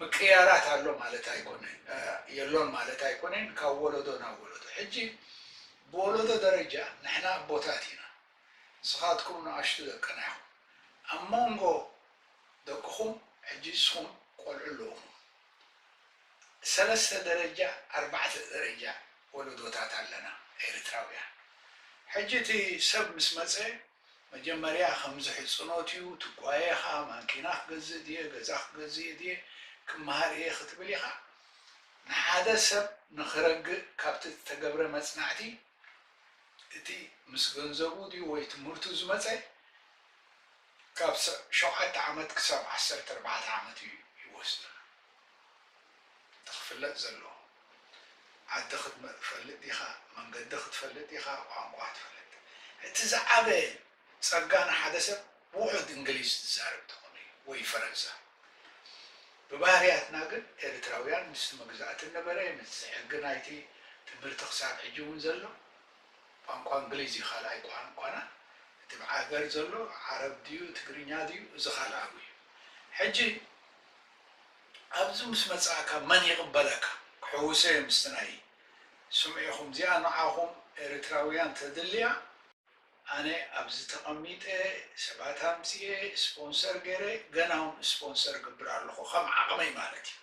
ምቅያራት ኣሎ ማለት ኣይኮነን፣ የሎን ማለት ኣይኮነን። ካብ ወለዶ ናብ ወለዶ ሕጂ ብወለዶ ደረጃ ንሕና ኣቦታት ኢና፣ ንስኻትኩም ንኣሽቱ ደቅና ኢኹም። ኣብ መንጎ ደቅኹም ሕጂ ንስኹም ቆልዑ ኣለኹም። ሰለስተ ደረጃ ኣርባዕተ ደረጃ ወለዶታት ኣለና ኤርትራውያን። ሕጂ እቲ ሰብ ምስ መጸ መጀመርያ ከምዚ ሕጽኖት እዩ፣ ትጓየ ኢኻ፣ ማኪና ክገዝእ ድየ፣ ገዛ ክገዝእ ድየ፣ ክመሃር እየ ክትብል ኢኻ። ንሓደ ሰብ ንኽረግእ ካብቲ ዝተገብረ መጽናዕቲ እቲ ምስ ገንዘቡ ድዩ ወይ ትምህርቱ ዝመጸ ካብ ሸውዓተ ዓመት ክሳብ ዓሰርተ ኣርባዕተ ዓመት እዩ ይወስድ። እቲ ክፍለጥ ዘለዎ ዓዲ ክትፈልጥ ዲኻ፣ መንገዲ ክትፈልጥ ዲኻ፣ ቋንቋ ክትፈልጥ። እቲ ዝዓበየ ጸጋ ንሓደ ሰብ ውሑድ እንግሊዝ ዝዛረብ ተኾነ እዩ ወይ ፈረንሳ። ብባህርያትና ግን ኤርትራውያን ምስቲ መግዛእቲ ነበረ፣ ምስቲ ሕጊ ናይቲ ትምህርቲ ክሳብ ሕጂ እውን ዘሎ ቋንቋ እንግሊዝ እዩ ካልኣይ ቋንቋና። እቲ ብዓገር ዘሎ ዓረብ ድዩ ትግርኛ ድዩ፣ እዚ ካልኣዊ እዩ። ሕጂ ኣብዚ ምስ መጻእካ መን ይቕበለካ? ክሕውሰ እየ ምስቲ ናይ ስምዒኹም። እዚኣ ንዓኹም ኤርትራውያን ተድልያ፣ ኣነ ኣብዚ ተቐሚጠ ሰባት ኣምጺኤ ስፖንሰር ገይረ፣ ገና እውን ስፖንሰር ገብር ኣለኹ፣ ከም ዓቕመይ ማለት እዩ።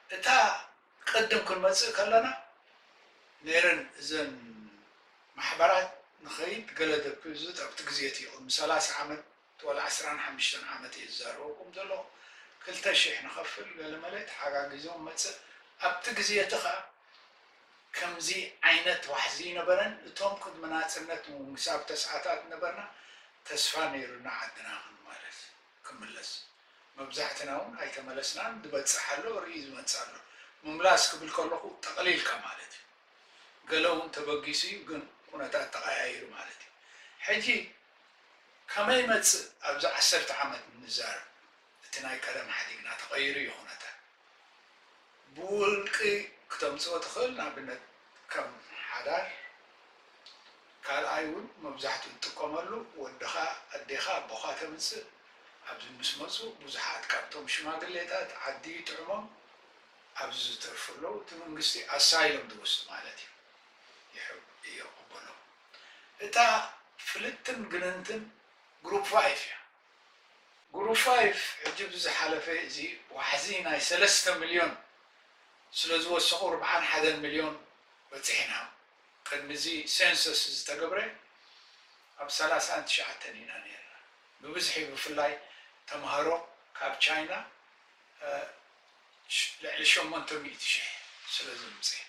እታ ቅድም ክንመጽእ ከለና ነይረን እዘን ማሕበራት ንኸይድ ገለ ደብዝት ኣብቲ ግዜ እቲ ቅድሚ ሰላሳ ዓመት ወላ ዓስራን ሓሙሽተን ዓመት እየ ዝዛረበኩም ዘለኹ። ክልተ ሽሕ ንኸፍል ገለ መለ ተሓጋጊዞም መጽእ። ኣብቲ ግዜ እቲ ኸኣ ከምዚ ዓይነት ዋሕዚ ይነበረን። እቶም ቅድሚ ናጽነት እውን ክሳብ ተስዓታት ነበርና፣ ተስፋ ነይሩና ዓድና ክንመለስ፣ ክምለስ። መብዛሕትና እውን ኣይተመለስናን። ዝበጽሕ ኣሎ፣ ርኢ ዝመጽእ ኣሎ። ምምላስ ክብል ከለኹ ጠቕሊልካ ማለት እዩ። ገለ እውን ተበጊሱ እዩ፣ ግን ኩነታት ተቐያይሩ ማለት እዩ። ሕጂ ከመይ ይመጽእ ኣብዚ ዓሰርተ ዓመት ንዛረብ፣ እቲ ናይ ቀደም ሓዲግና ተቐይሩ እዩ ኩነታት። ብውልቂ ክተምጽኦ ትኽእል፣ ንኣብነት ከም ሓዳር። ካልኣይ እውን መብዛሕትኡ ትጥቀመሉ፣ ወድኻ፣ ኣዴኻ፣ ኣቦኻ ተምጽእ። ኣብዚ ምስ መጹ ብዙሓት ካብቶም ሽማግሌታት ዓዲ ይጥዕሞም፣ ኣብዚ ዝተርፉ ኣለዉ። እቲ መንግስቲ ኣሳይሎም ዝወስድ ማለት እዩ። ይሕብ-፣ ይቕበሎም። እታ ፍልጥትን ግንንትን ግሩፕ ፋይፍ እያ። ግሩፕ ፋይፍ ሕጂ ብዝሓለፈ እዚ ዋሕዚ ናይ ሰለስተ ሚልዮን ስለ ዝወሰኹ፣ ኣርብዓን ሓደን ሚልዮን በጺሕና። ቅድሚ እዚ ሴንሰስ ዝተገብረ ኣብ ሰላሳን ትሽዓተን ኢና ነይርና። ብብዝሒ ብፍላይ ተምሃሮ ካብ ቻይና፣ እ፣ ሽ-፣ ልዕሊ ሸሞንተ ሚእቲ ሽሕ ስለ ዘምጽእ።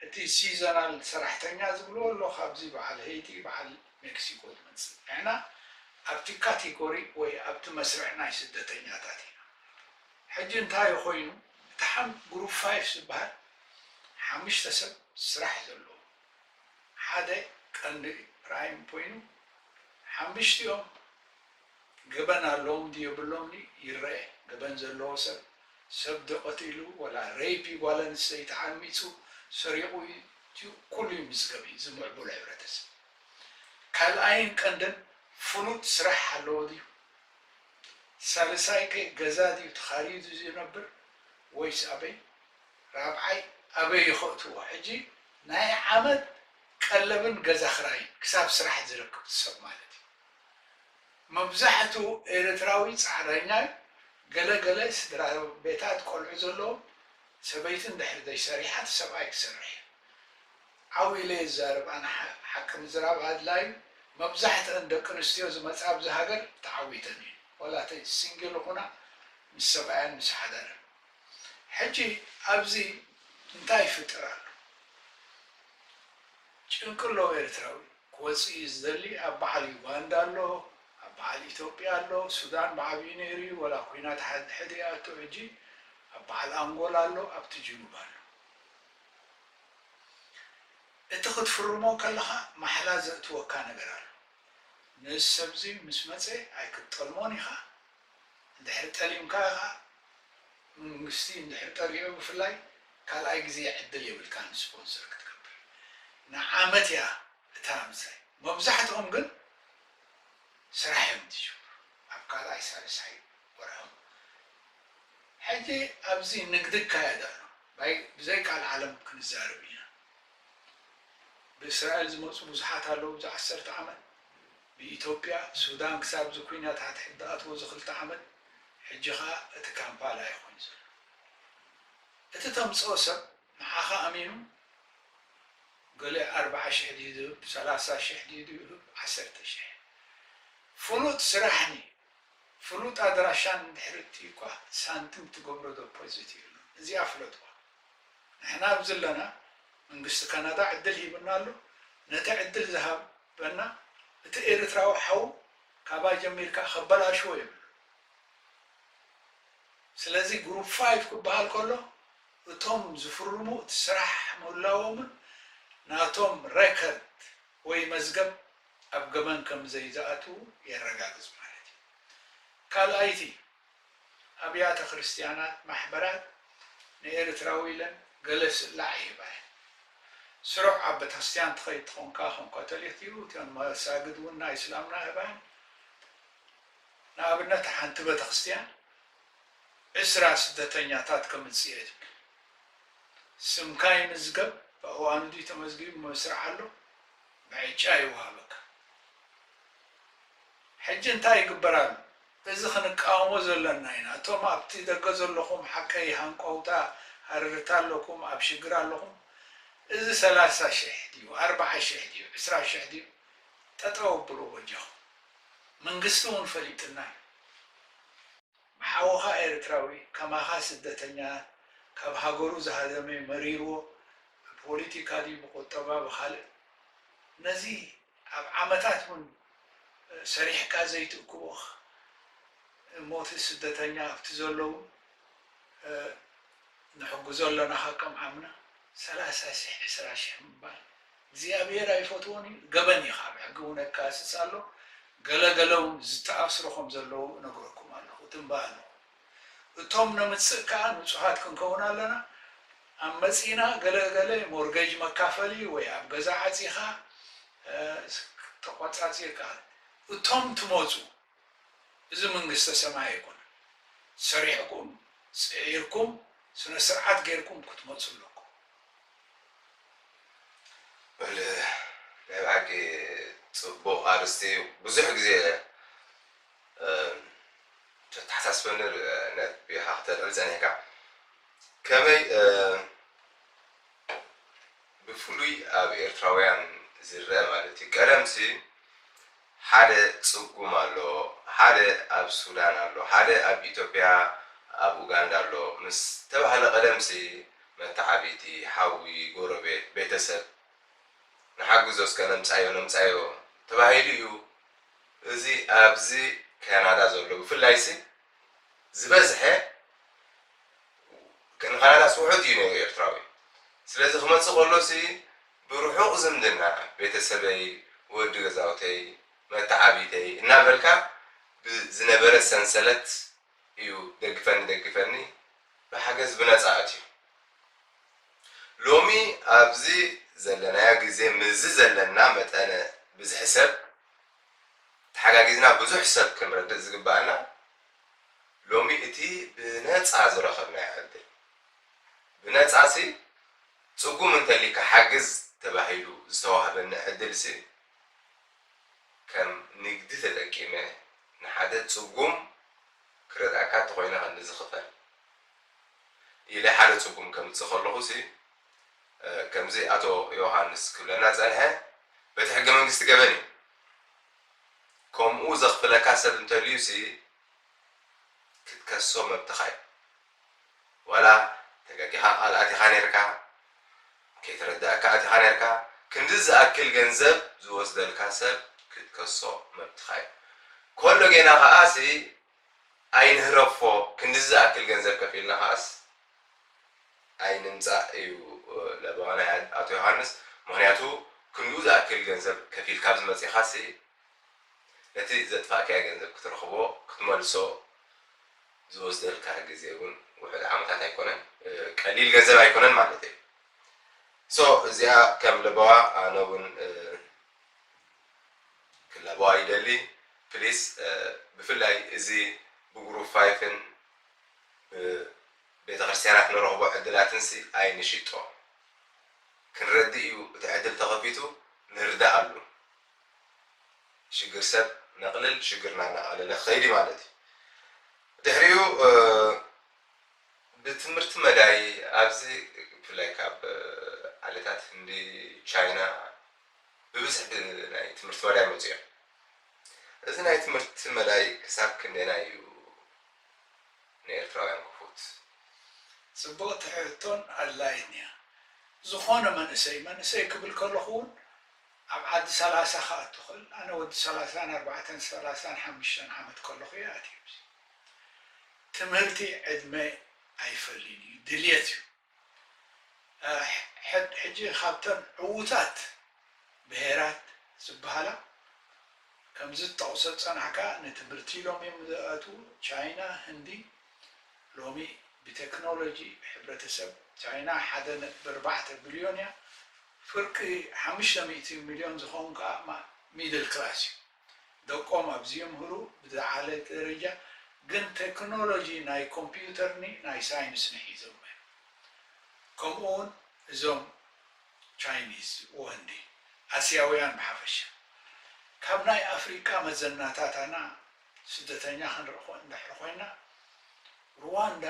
እቲ ሲዘናል ሰራሕተኛ ዝብልዎ ኣሎ፣ ካብዚ በዓል ሄይቲ፣ በዓል ሜክሲኮ ዝመጽእ። ንሕና ኣብቲ ካቴጎሪ ወይ ኣብቲ መስርዕ ናይ ስደተኛታት ኢና። ሕጂ እንታይ ኮይኑ፣ እቲ ሓም-፣ ግሩፕ ፋይፍ ዝበሃል ሓሙሽተ ሰብ ስራሕ ዘለዎ ሓደ ቀንዲ ፕራይም ኮይኑ፣ ሓሙሽቲኦም ገበን ኣለዎም ድዩ የብሎምን ይረኤ። ገበን ዘለዎ ሰብ፣ ሰብ ዶ ቀቲሉ ወላ ሬይፕ ጓል ኣንስተይቲ ዓሚጹ ሰሪቑ እዩ፣ ኩሉ ይምዝገብ እዩ፣ እዚ ምዕቡል ሕብረተሰብ። ካልኣይን ቀንድን ፍሉጥ ስራሕ ኣለዎ ድዩ? ሳልሳይ ከ ገዛ ድዩ ተኻርዩ ዝነብር ወይስ ኣበይ? ራብዓይ ኣበይ ይኸእትዎ? ሕጂ ናይ ዓመት ቀለብን ገዛ ክራይን ክሳብ ስራሕ ዝረክብ ሰብ ማለት እዩ። መብዛሕትኡ ኤርትራዊ ጻዕረኛ እዩ። ገለ ገለ ስድራ ቤታት ቆልዑ ዘለዎም ሰበይቲ እንድሕር ዘይሰሪሓ እቲ ሰብኣይ ክሰርሕ እዩ። ዓው ኢለ እየ ዝዛረብ ኣነ፣ ሓ-፣ ሓቂ ምዝራብ ኣድላዩ። መብዛሕትአን ደቂ ኣንስትዮ ዝመጻ ኣብዚ ሃገር ተዓዊተን እየን። ዋላ እተን ሲንግል ይኹና ምስ ሰብኣየን ምስ ሓዳረን። ሕጂ ኣብዚ እንታይ ይፍጠር ኣሎ? ጭንቂ ኣለዎ ኤርትራዊ። ክወጽእ እዩ ዝደሊ። ኣብ በዓል ዩጋንዳ ኣሎ፣ ኣብ በዓል ኢትዮጵያ ኣሎ፣ ሱዳን ብዓብዩ ነይሩ እዩ፣ ወላ ኲናት ሓድሕድ ይኣቱ። ሕጂ ኣብ በዓል ኣንጎላ ኣሎ፣ ኣብቲ ጅኑብ ኣሎ። እቲ ክትፍርሞ ከለኻ ማሕላ ዘእትወካ ነገር ኣሎ። ነዚ ሰብዚ ምስ መጸ ኣይክትጠልሞን ኢኻ። እንድሕር ጠሊምካ ኢኻ፣ መንግስቲ እንድሕር ጠሊዑ ብፍላይ ካልኣይ ግዜ ዕድል የብልካን ስፖንሰር ክትገብር። ንዓመት እያ እታ ምስራይ። መብዛሕትኦም ግን ስራሕ እዮም ዝጅምሩ ኣብ ካልኣይ ሳልሳይ ወርሖም። ሕጂ ኣብዚ ንግዲ ይካየድ ኣሎ። ባይ-፣ ብዘይ ቃል ዓለም ክንዛረብ ኢና። ብእስራኤል ዝመጹ ብዙሓት ኣለዉ። እዚ ዓሰርተ ዓመት ብኢትዮጵያ፣ ሱዳን ክሳብ እዚ ኲናት ሓድሕድ ዝኣትዎ እዚ ክልተ ዓመት፣ ሕጂ ኸኣ እቲ ካምፓላ እዩ ኮይኑ ዘሎ። እቲ ተምጽኦ ሰብ ንዓኻ ኣሚኑ ገለ ኣርብዓ ሽሕ ድዩ ዝህብ፣ ሰላሳ ሽሕ ድዩ ዝህብ፣ ዓሰርተ ሽሕ። ፍሉጥ ስራሕኒ ፍሉጥ ኣድራሻን እንድሕር እትዩ እኳ ሳንቲም ትገብሮ ዶፖዚት የብሉን። እዚኣ ፍለጥዋ። ንሕና ኣብዚ ኣለና፣ መንግስቲ ካናዳ ዕድል ሂብና ኣሎ። ነቲ ዕድል ዝሃበና እቲ ኤርትራዊ ሓው ካባ ጀሚርካ ከበላሽዎ የብሉን። ስለዚ ግሩፕ ፋይቭ ክበሃል ከሎ እቶም ዝፍርሙ እቲ ስራሕ ምህላዎምን ናቶም ሬከርድ ወይ መዝገብ ኣብ ገበን ከም ዘይዝኣትዉ የረጋግጽ ማለት እዩ። ካልኣይቲ፣ ኣብያተ ክርስትያናት፣ ማሕበራት ንኤርትራዊ ኢለን ገለ ስላዕ ይህባ እየን። ስሩዕ ኣብ ቤተክርስትያን ትኸይድ ትኾንካ ከም ካቶሊክ ድዩ፣ እተን መሳግድ እውን ናይ እስላምና ይህባ እየን። ንኣብነት ሓንቲ ቤተክርስትያን ዕስራ ስደተኛታት ከምጽእ እየ ትብል። ስምካ ይምዝገብ፣ ብእዋኑ ድዩ ተመዝጊቡ መስርዕ ኣሎ፣ ብዕጫ ይወሃበካ። ሕጂ እንታይ ይግበር ኣሎ? እዚ ክንቃወሞ ዘለና ኢና። እቶም ኣብቲ ደገ ዘለኹም ሓቀይ ሃንቀውታ ሃረርታ ኣለኩም፣ ኣብ ሽግር ኣለኹም። እዚ ሰላሳ ሽሕ ድዩ፣ ኣርብዓ ሽሕ ድዩ፣ ዕስራ ሽሕ ድዩ? ጠጠው ኣብሉ በጃኹም። መንግስቲ እውን ፈሊጥና እዩ። ሓውኻ ኤርትራዊ ከማኻ ስደተኛ ካብ ሃገሩ ዝሃደመ መሪርዎ ብፖለቲካ ድዩ ብቁጠባ ብኻልእ ነዚ ኣብ ዓመታት እውን ሰሪሕካ ዘይትእክቦ እሞ እቲ ስደተኛ ኣብቲ ዘለዉ ንሕግዞ ኣለና ከም ዓምና ሰላሳ ሽሕ ዕስራ ሽሕ ምባል እግዚኣብሔር ኣይፈትዎን እዩ። ገበን እዩ። ካብ ሕጊ እውን የካስስ ኣሎ። ገለ ገለ እውን ዝተኣስሩ ከም ዘለዉ እነግረኩም ኣለኹ፣ ትንባ ኣለኹ። እቶም ነምጽእ ከኣ ንጹሃት ክንከውን ኣለና። ኣብ መጺና ገለ ገለ ሞርገጅ መካፈሊ ወይ ኣብ ገዛ ዓጺኻ ተቆጻጺርካ እቶም ትመጹ እዚ መንግስተ ሰማይ ኣይኮነን። ሰሪሕኩም፣ ጽዒርኩም፣ ስነ ስርዓት ጌርኩም ክትመጹ ኣለኩም። በል ናይ ብሓቂ ጽቡቕ ኣርእስቲ እዩ። ብዙሕ ግዜ ተተሓሳስበኒ ነቢኻ ክተልዕል ጸኒሕካ ከመይ ብፍሉይ ኣብ ኤርትራውያን ዝረአ ማለት እዩ። ቀደምሲ ሓደ ጽጉም ኣሎ፣ ሓደ ኣብ ሱዳን ኣሎ፣ ሓደ ኣብ ኢትዮጵያ ኣብ ኡጋንዳ ኣሎ ምስ ተባህለ ቀደምሲ መተዓብይቲ፣ ሓዊ፣ ጎረቤት፣ ቤተሰብ ንሓግዞ እስከ ነምጻዮ ነምጻዮ ተባሂሉ እዩ። እዚ ኣብዚ ካናዳ ዘሎ ብፍላይሲ ዝበዝሐ ንካናዳስ ውሑድ እዩ ነይሩ ኤርትራዊ። ስለዚ ክመጽእ ከሎሲ ብርሑቕ ዝምድና ቤተሰበይ፣ ወዲ ገዛውተይ፣ መተዓቢተይ እናበልካ ብዝነበረ ሰንሰለት እዩ ደግፈኒ ደግፈኒ ብሓገዝ ብነጻ ኣትዩ። ሎሚ ኣብዚ ዘለናዮ ግዜ ምስዚ ዘለና መጠነ ብዝሒ ሰብ ተሓጋጊዝና ብዙሕ ሰብ ክንረድእ ዝግበኣና ሎሚ እቲ ብነጻ ዝረኸብናዮ ዕድል ብነጻ ሲ ጽጉም እንተሊካ ሓግዝ ተባሂሉ ዝተዋህበኒ ዕድል ሲ ከም ንግዲ ተጠቂመ ንሓደ ጽጉም ክረድኣካ እንተኾይነ ክንድዚ ክፈል ኢለ ሓደ ጽጉም ከምጽእ ከለኹ ሲ ከምዚ ኣቶ ዮሃንስ ክብለና ጸንሐ በቲ ሕገ መንግስቲ ገበን እዩ። ከምኡ ዘኽፍለካ ሰብ እንተልዩ ሲ ክትከሶ መብትኻ እዩ። ዋላ ተጋጊኻ ቃል ኣቲኻ ነርካ፣ ከይተረዳእካ ኣቲኻ ነርካ፣ ክንዲ ዝኣክል ገንዘብ ዝወስደልካ ሰብ ክትከሶ መብትኻ እዩ። ኮሎ ጌና ኸኣ ሲ ኣይንህረፎ፣ ክንዲ ዝኣክል ገንዘብ ከፊልና ኸኣስ ኣይንምጻእ እዩ ለበዋ ናይ ኣቶ ዮሃንስ። ምኽንያቱ ክንድኡ ዝኣክል ገንዘብ ከፊልካ ኣብዚ መጺኻሲ ነቲ ዘጥፋእካዮ ገንዘብ ክትረኽቦ ክትመልሶ ዝወስደልካ ግዜ እውን ውሑድ ዓመታት ኣይኮነን፣ ቀሊል ገንዘብ ኣይኮነን ማለት እዩ። ሶ እዚኣ ከም ለበዋ ኣነ እውን ክላበዋ ይደሊ። ፕሊስ ብፍላይ እዚ ብግሩፕ ፋይፍን ብቤተክርስትያናት ንረኽቦ ዕድላትንሲ ኣይንሽጦ። ክንረድእ እዩ እቲ ዕድል ተኸፊቱ ንርዳኣሉ። ሽግር ሰብ ነቕልል ሽግርና እናቐለለ ክኸይድ እዩ ማለት እዩ። ድሕሪኡ ብትምህርቲ መዳይ ኣብዚ ብፍላይ ካብ ዓሌታት ህንዲ፣ ቻይና ብብዝሒ ናይ ትምህርቲ መዳይ መፅኡ እዮም። እዚ ናይ ትምህርቲ መዳይ ክሳብ ክንደና እዩ ንኤርትራውያን ክፉት? ፅቡቕቲ ሕቶን ኣድላይን እያ። ዝኾነ መንእሰይ መንእሰይ ክብል ከለኹ እውን ኣብ ዓዲ ሰላሳ ክኣቱ ክእል። ኣነ ወዲ ሰላሳን ኣርባዕተን ሰላሳን ሓሙሽተን ዓመት ከለኹ እየ ኣትየ። ትምህርቲ ዕድመ ኣይፈልን እዩ፣ ድልየት እዩ። ሕጂ ካብተን ዕዉታት ብሄራት ዝበሃላ ከምዚ ትጠቕሶ ዝጸናሕካ ንትምህርቲ ኢሎም እዮም ዝኣትዉ። ቻይና፣ ህንዲ ሎሚ ብቴክኖሎጂ ሕብረተሰብ ቻይና ሓደ ነጥቢ ኣርባዕተ ቢልዮን እያ። ፍርቂ ሓሙሽተ ሚእቲ ሚልዮን ዝኾኑ ከኣ ሚድል ክላስ እዩ። ደቆም ኣብዚ ይምህሩ ብዝዓለ ደረጃ፣ ግን ቴክኖሎጂ ናይ ኮምፒውተርኒ ናይ ሳይንስኒ ሒዞም እዮም። ከምኡ እውን እዞም ቻይኒዝ ወህንዲ ኣስያውያን ብሓፈሻ ካብ ናይ ኣፍሪቃ መዘናታታና ስደተኛ ክንርኢ ኮ- እንድሕር ኮይና ሩዋንዳ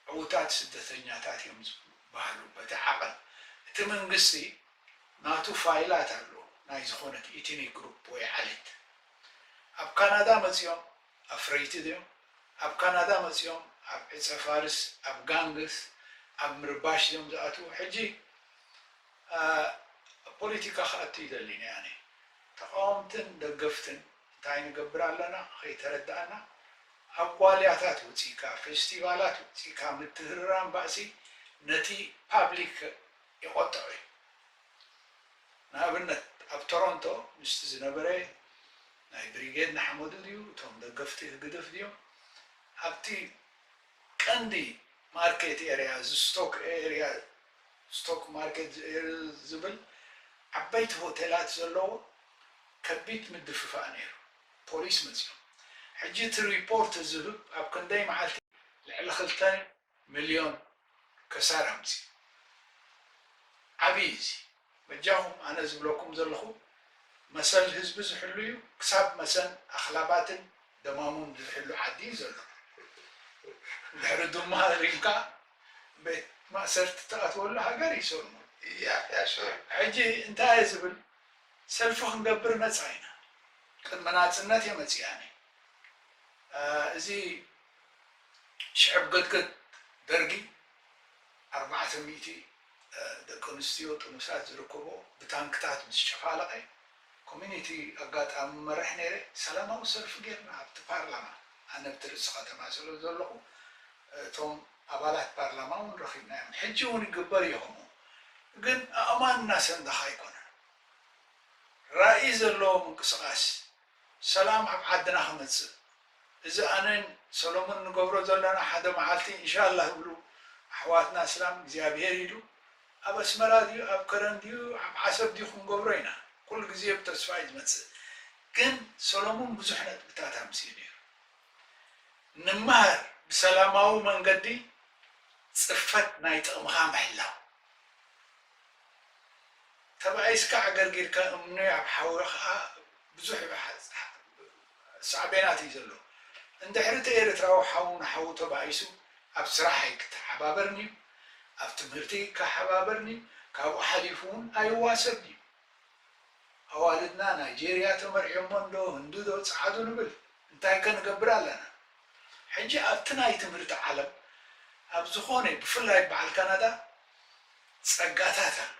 ዕዉታት ስደተኛታት እዮም ዝበሃሉ በቲ ዓቐን እቲ መንግስቲ ናቱ ፋይላት ኣሎ ናይ ዝኾነት ኢትኒክ ግሩፕ ወይ ዓሌት ኣብ ካናዳ መፂኦም ኣፍረይቲ ድዮም ኣብ ካናዳ መፂኦም ኣብ ዕፀ ፋርስ ኣብ ጋንግስ ኣብ ምርባሽ እዮም ዝኣትዉ ሕጂ ፖለቲካ ክኣቱ ይደሊኒ ኣነ ተቃወምትን ደገፍትን እንታይ ንገብር ኣለና ከይተረዳእና ኣብ ዋልያታት ውፅኢካ ፌስቲቫላት ውፅኢካ ምትህርራም ባእሲ ነቲ ፓብሊክ ይቆጥዑ እዩ ንኣብነት ኣብ ቶሮንቶ ምስቲ ዝነበረ ናይ ብሪጌድ ንሓመዱ ድዩ እቶም ደገፍቲ ህግድፍ ድዮም ኣብቲ ቀንዲ ማርኬት ኤርያ እዚ ስቶክ ኤርያ ስቶክ ማርኬት ዝብል ዓበይቲ ሆቴላት ዘለዎ ከቢድ ምድፍፋእ ነይሩ ፖሊስ መፂኦም ሕጂ እቲ ሪፖርት ዝህብ ኣብ ክንደይ መዓልቲ ልዕሊ ክልተ ሚልዮን ከሳራ ኣምፂኡ ዓብዪ እዚ በጃኹም ኣነ ዝብለኩም ዘለኹ መሰል ህዝቢ ዝሕሉ እዩ ክሳብ መሰን ኣኽላባትን ደማሙን ዝሕሉ ዓዲ እዩ ዘሎ ድሕሪ ድማ ሪምካ ቤት ማእሰርቲ ትኣትወሉ ሃገር እዩ ሰልሙ ሕጂ እንታይ እየ ዝብል ሰልፊ ክንገብር ነፃ ኢና ቅድሚ ናፅነት እየ መፅኣኒ እዚ ሽዕብ ገድገድ ደርጊ ኣርባዕተ ሚእቲ ደቂ ኣንስትዮ ጥኑሳት ዝርከቦ ብታንክታት ምስ ጨፋለቐ ኮሚኒቲ ኣጋጣሚ መርሕ ነይረ ሰላማዊ ሰልፊ ጌርና ኣብቲ ፓርላማ ኣነ ብቲ ርእሲ ከተማ ስለ ዘለኹ እቶም ኣባላት ፓርላማ እውን ረኺብናዮም ሕጂ እውን ይግበር እዩ ከምኡ ግን ኣእማን እናሰንደኻ ኣይኮነን ራእይ ዘለዎ ምንቅስቃስ ሰላም ኣብ ዓድና ክመፅእ እዚ ኣነን ሰሎሞን ንገብሮ ዘለና ሓደ መዓልቲ እንሻላህ ይብሉ ኣሕዋትና እስላም እግዚኣብሄር ኢሉ ኣብ ኣስመራ ድዩ ኣብ ከረን ድዩ ኣብ ዓሰብ ድዩ ክንገብሮ ኢና ኩሉ ግዜ ብተስፋ እዩ ዝመፅእ ግን ሰሎሞን ብዙሕ ነጥብታት ኣምፅኡ ነይሩ ንምሃር ብሰላማዊ መንገዲ ፅፈት ናይ ጥቕምኻ ምሕላው ተባኢስካ ኣገርጊርካ እምኒ ኣብ ሓዊ ከዓ ብዙሕ ሳዕቤናት እዩ ዘሎ እንድሕሪ እቲ ኤርትራዊ ሓው ንሓው ተባኢሱ ኣብ ስራሕ ኣይክተሓባበርንዩ ኣብ ትምህርቲ ይከሓባበርንዩ ካብኡ ሓሊፉ እውን ኣይዋሰብንዩ ኣዋልድና ናይጄርያ ተመርዕዮሞ እንዶ ህንዲ ዶ ጸዓዱ ንብል እንታይ ከ ንገብር ኣለና ሕጂ ኣብቲ ናይ ትምህርቲ ዓለም ኣብ ዝኾነ ብፍላይ በዓል ካናዳ ጸጋታት ኣሎ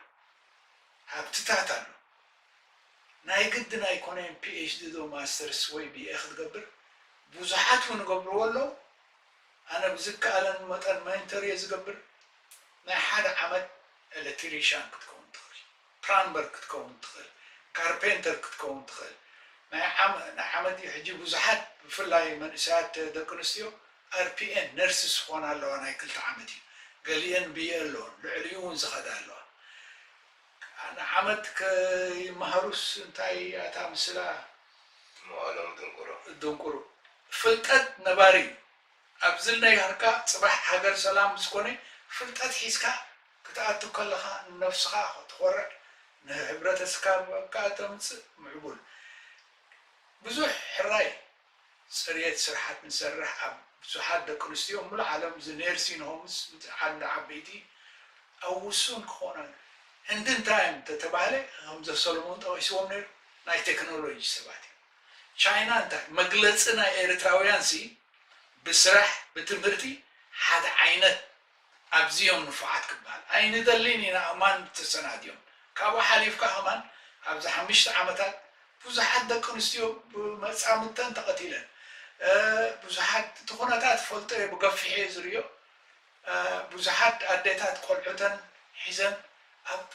ሃብትታት ኣሎ ናይ ግድን ኣይኮነን ፒኤችዲ ዶ ማስተርስ ወይ ቢኤ ክትገብር ብዙሓት እውን ገብርዎ ኣለዉ ኣነ ብዝከኣለን መጠን ሜንተር እየ ዝገብር ናይ ሓደ ዓመት ኤሌክትሪሻን ክትከውን ትኽእል ፕላምበር ክትከውን ትኽእል ካርፔንተር ክትከውን ትኽእል ናይ ዓመት ሕጂ ብዙሓት ብፍላይ መንእሰያት ደቂ ኣንስትዮ ኣርፒኤን ነርስስ ዝኾና ኣለዋ ናይ ክልተ ዓመት እዩ ገሊአን ብየ ኣለዎን ልዕሊኡ እውን ዝኸዳ ኣለዋ ንዓመት ከይመሃሩስ እንታይ ኣታ ምስላ መዋሎም ድንቁሮ ድንቁሩ ፍልጠት ነባሪ እዩ ኣብዚ ነይሃርካ ፅባሕ ሃገር ሰላም ምስኮነ ፍልጠት ሒዝካ ክትኣቱ ከለኻ ንነብስኻ ትኾርዕ ንህብረተሰብካ ተምፅእ ምዕቡል ብዙሕ ሕራይ ፅርየት ስርሓት ንሰርሕ ኣብ ብዙሓት ደቂ ኣንስትዮ ሙሉእ ዓለም እዚ ኔርሲን ሆምስ ዓንዲ ዓበይቲ ኣብ ውሱን ክኾና ህንዲ እንታይ እዮም ተተባህለ ከምዘ ሰሎሞን ጠቂስዎም ነይሩ ናይ ቴክኖሎጂ ሰባት እዮም ቻይና እንታይ መግለፂ ናይ ኤርትራውያን ሲ ብስራሕ ብትምህርቲ ሓደ ዓይነት ኣብዚኦም ንፉዓት ክበሃል ኣይንደልን ኢና እማን ተሰናድዮም ካብኡ ሓሊፍካ ከማን ኣብዚ ሓሙሽተ ዓመታት ብዙሓት ደቂ ኣንስትዮ ብመፃምድተን ተቐቲለን ብዙሓት እቲ ኩነታት ፈልጦ እየ ብገፊሐ እየ ዝርእዮ ብዙሓት ኣዴታት ቆልዑተን ሒዘን ኣብ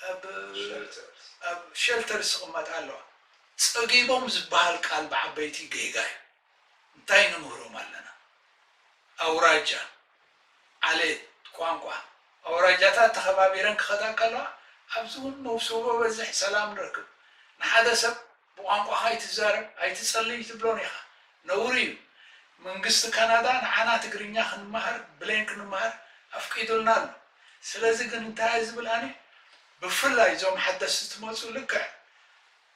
ኣብ ኣብ ሸልተር ዝቕመጣ ኣለዋ። ጸጊቦም ዝበሃል ቃል ብዓበይቲ ጌጋ እዩ። እንታይ ንምህሮም ኣለና? ኣውራጃ፣ ዓሌት፣ ቋንቋ፣ ኣውራጃታት ተኸባቢረን ክኸዳ ከለዋ ኣብዚ እውን መውስቦ በዝሕ ሰላም ንረክብ። ንሓደ ሰብ ብቋንቋኻ ኣይትዛረብ ኣይትጸልይ ትብሎን ኢኻ። ነውሪ እዩ። መንግስቲ ካናዳ ንዓና ትግርኛ ክንመሃር ብሌን ክንመሃር ኣፍቂዱልና ኣሎ። ስለዚ ግን እንታይ እየ ዝብል ኣነ ብፍላይ እዞም ሓደስቲ ትመፁ ልክዕ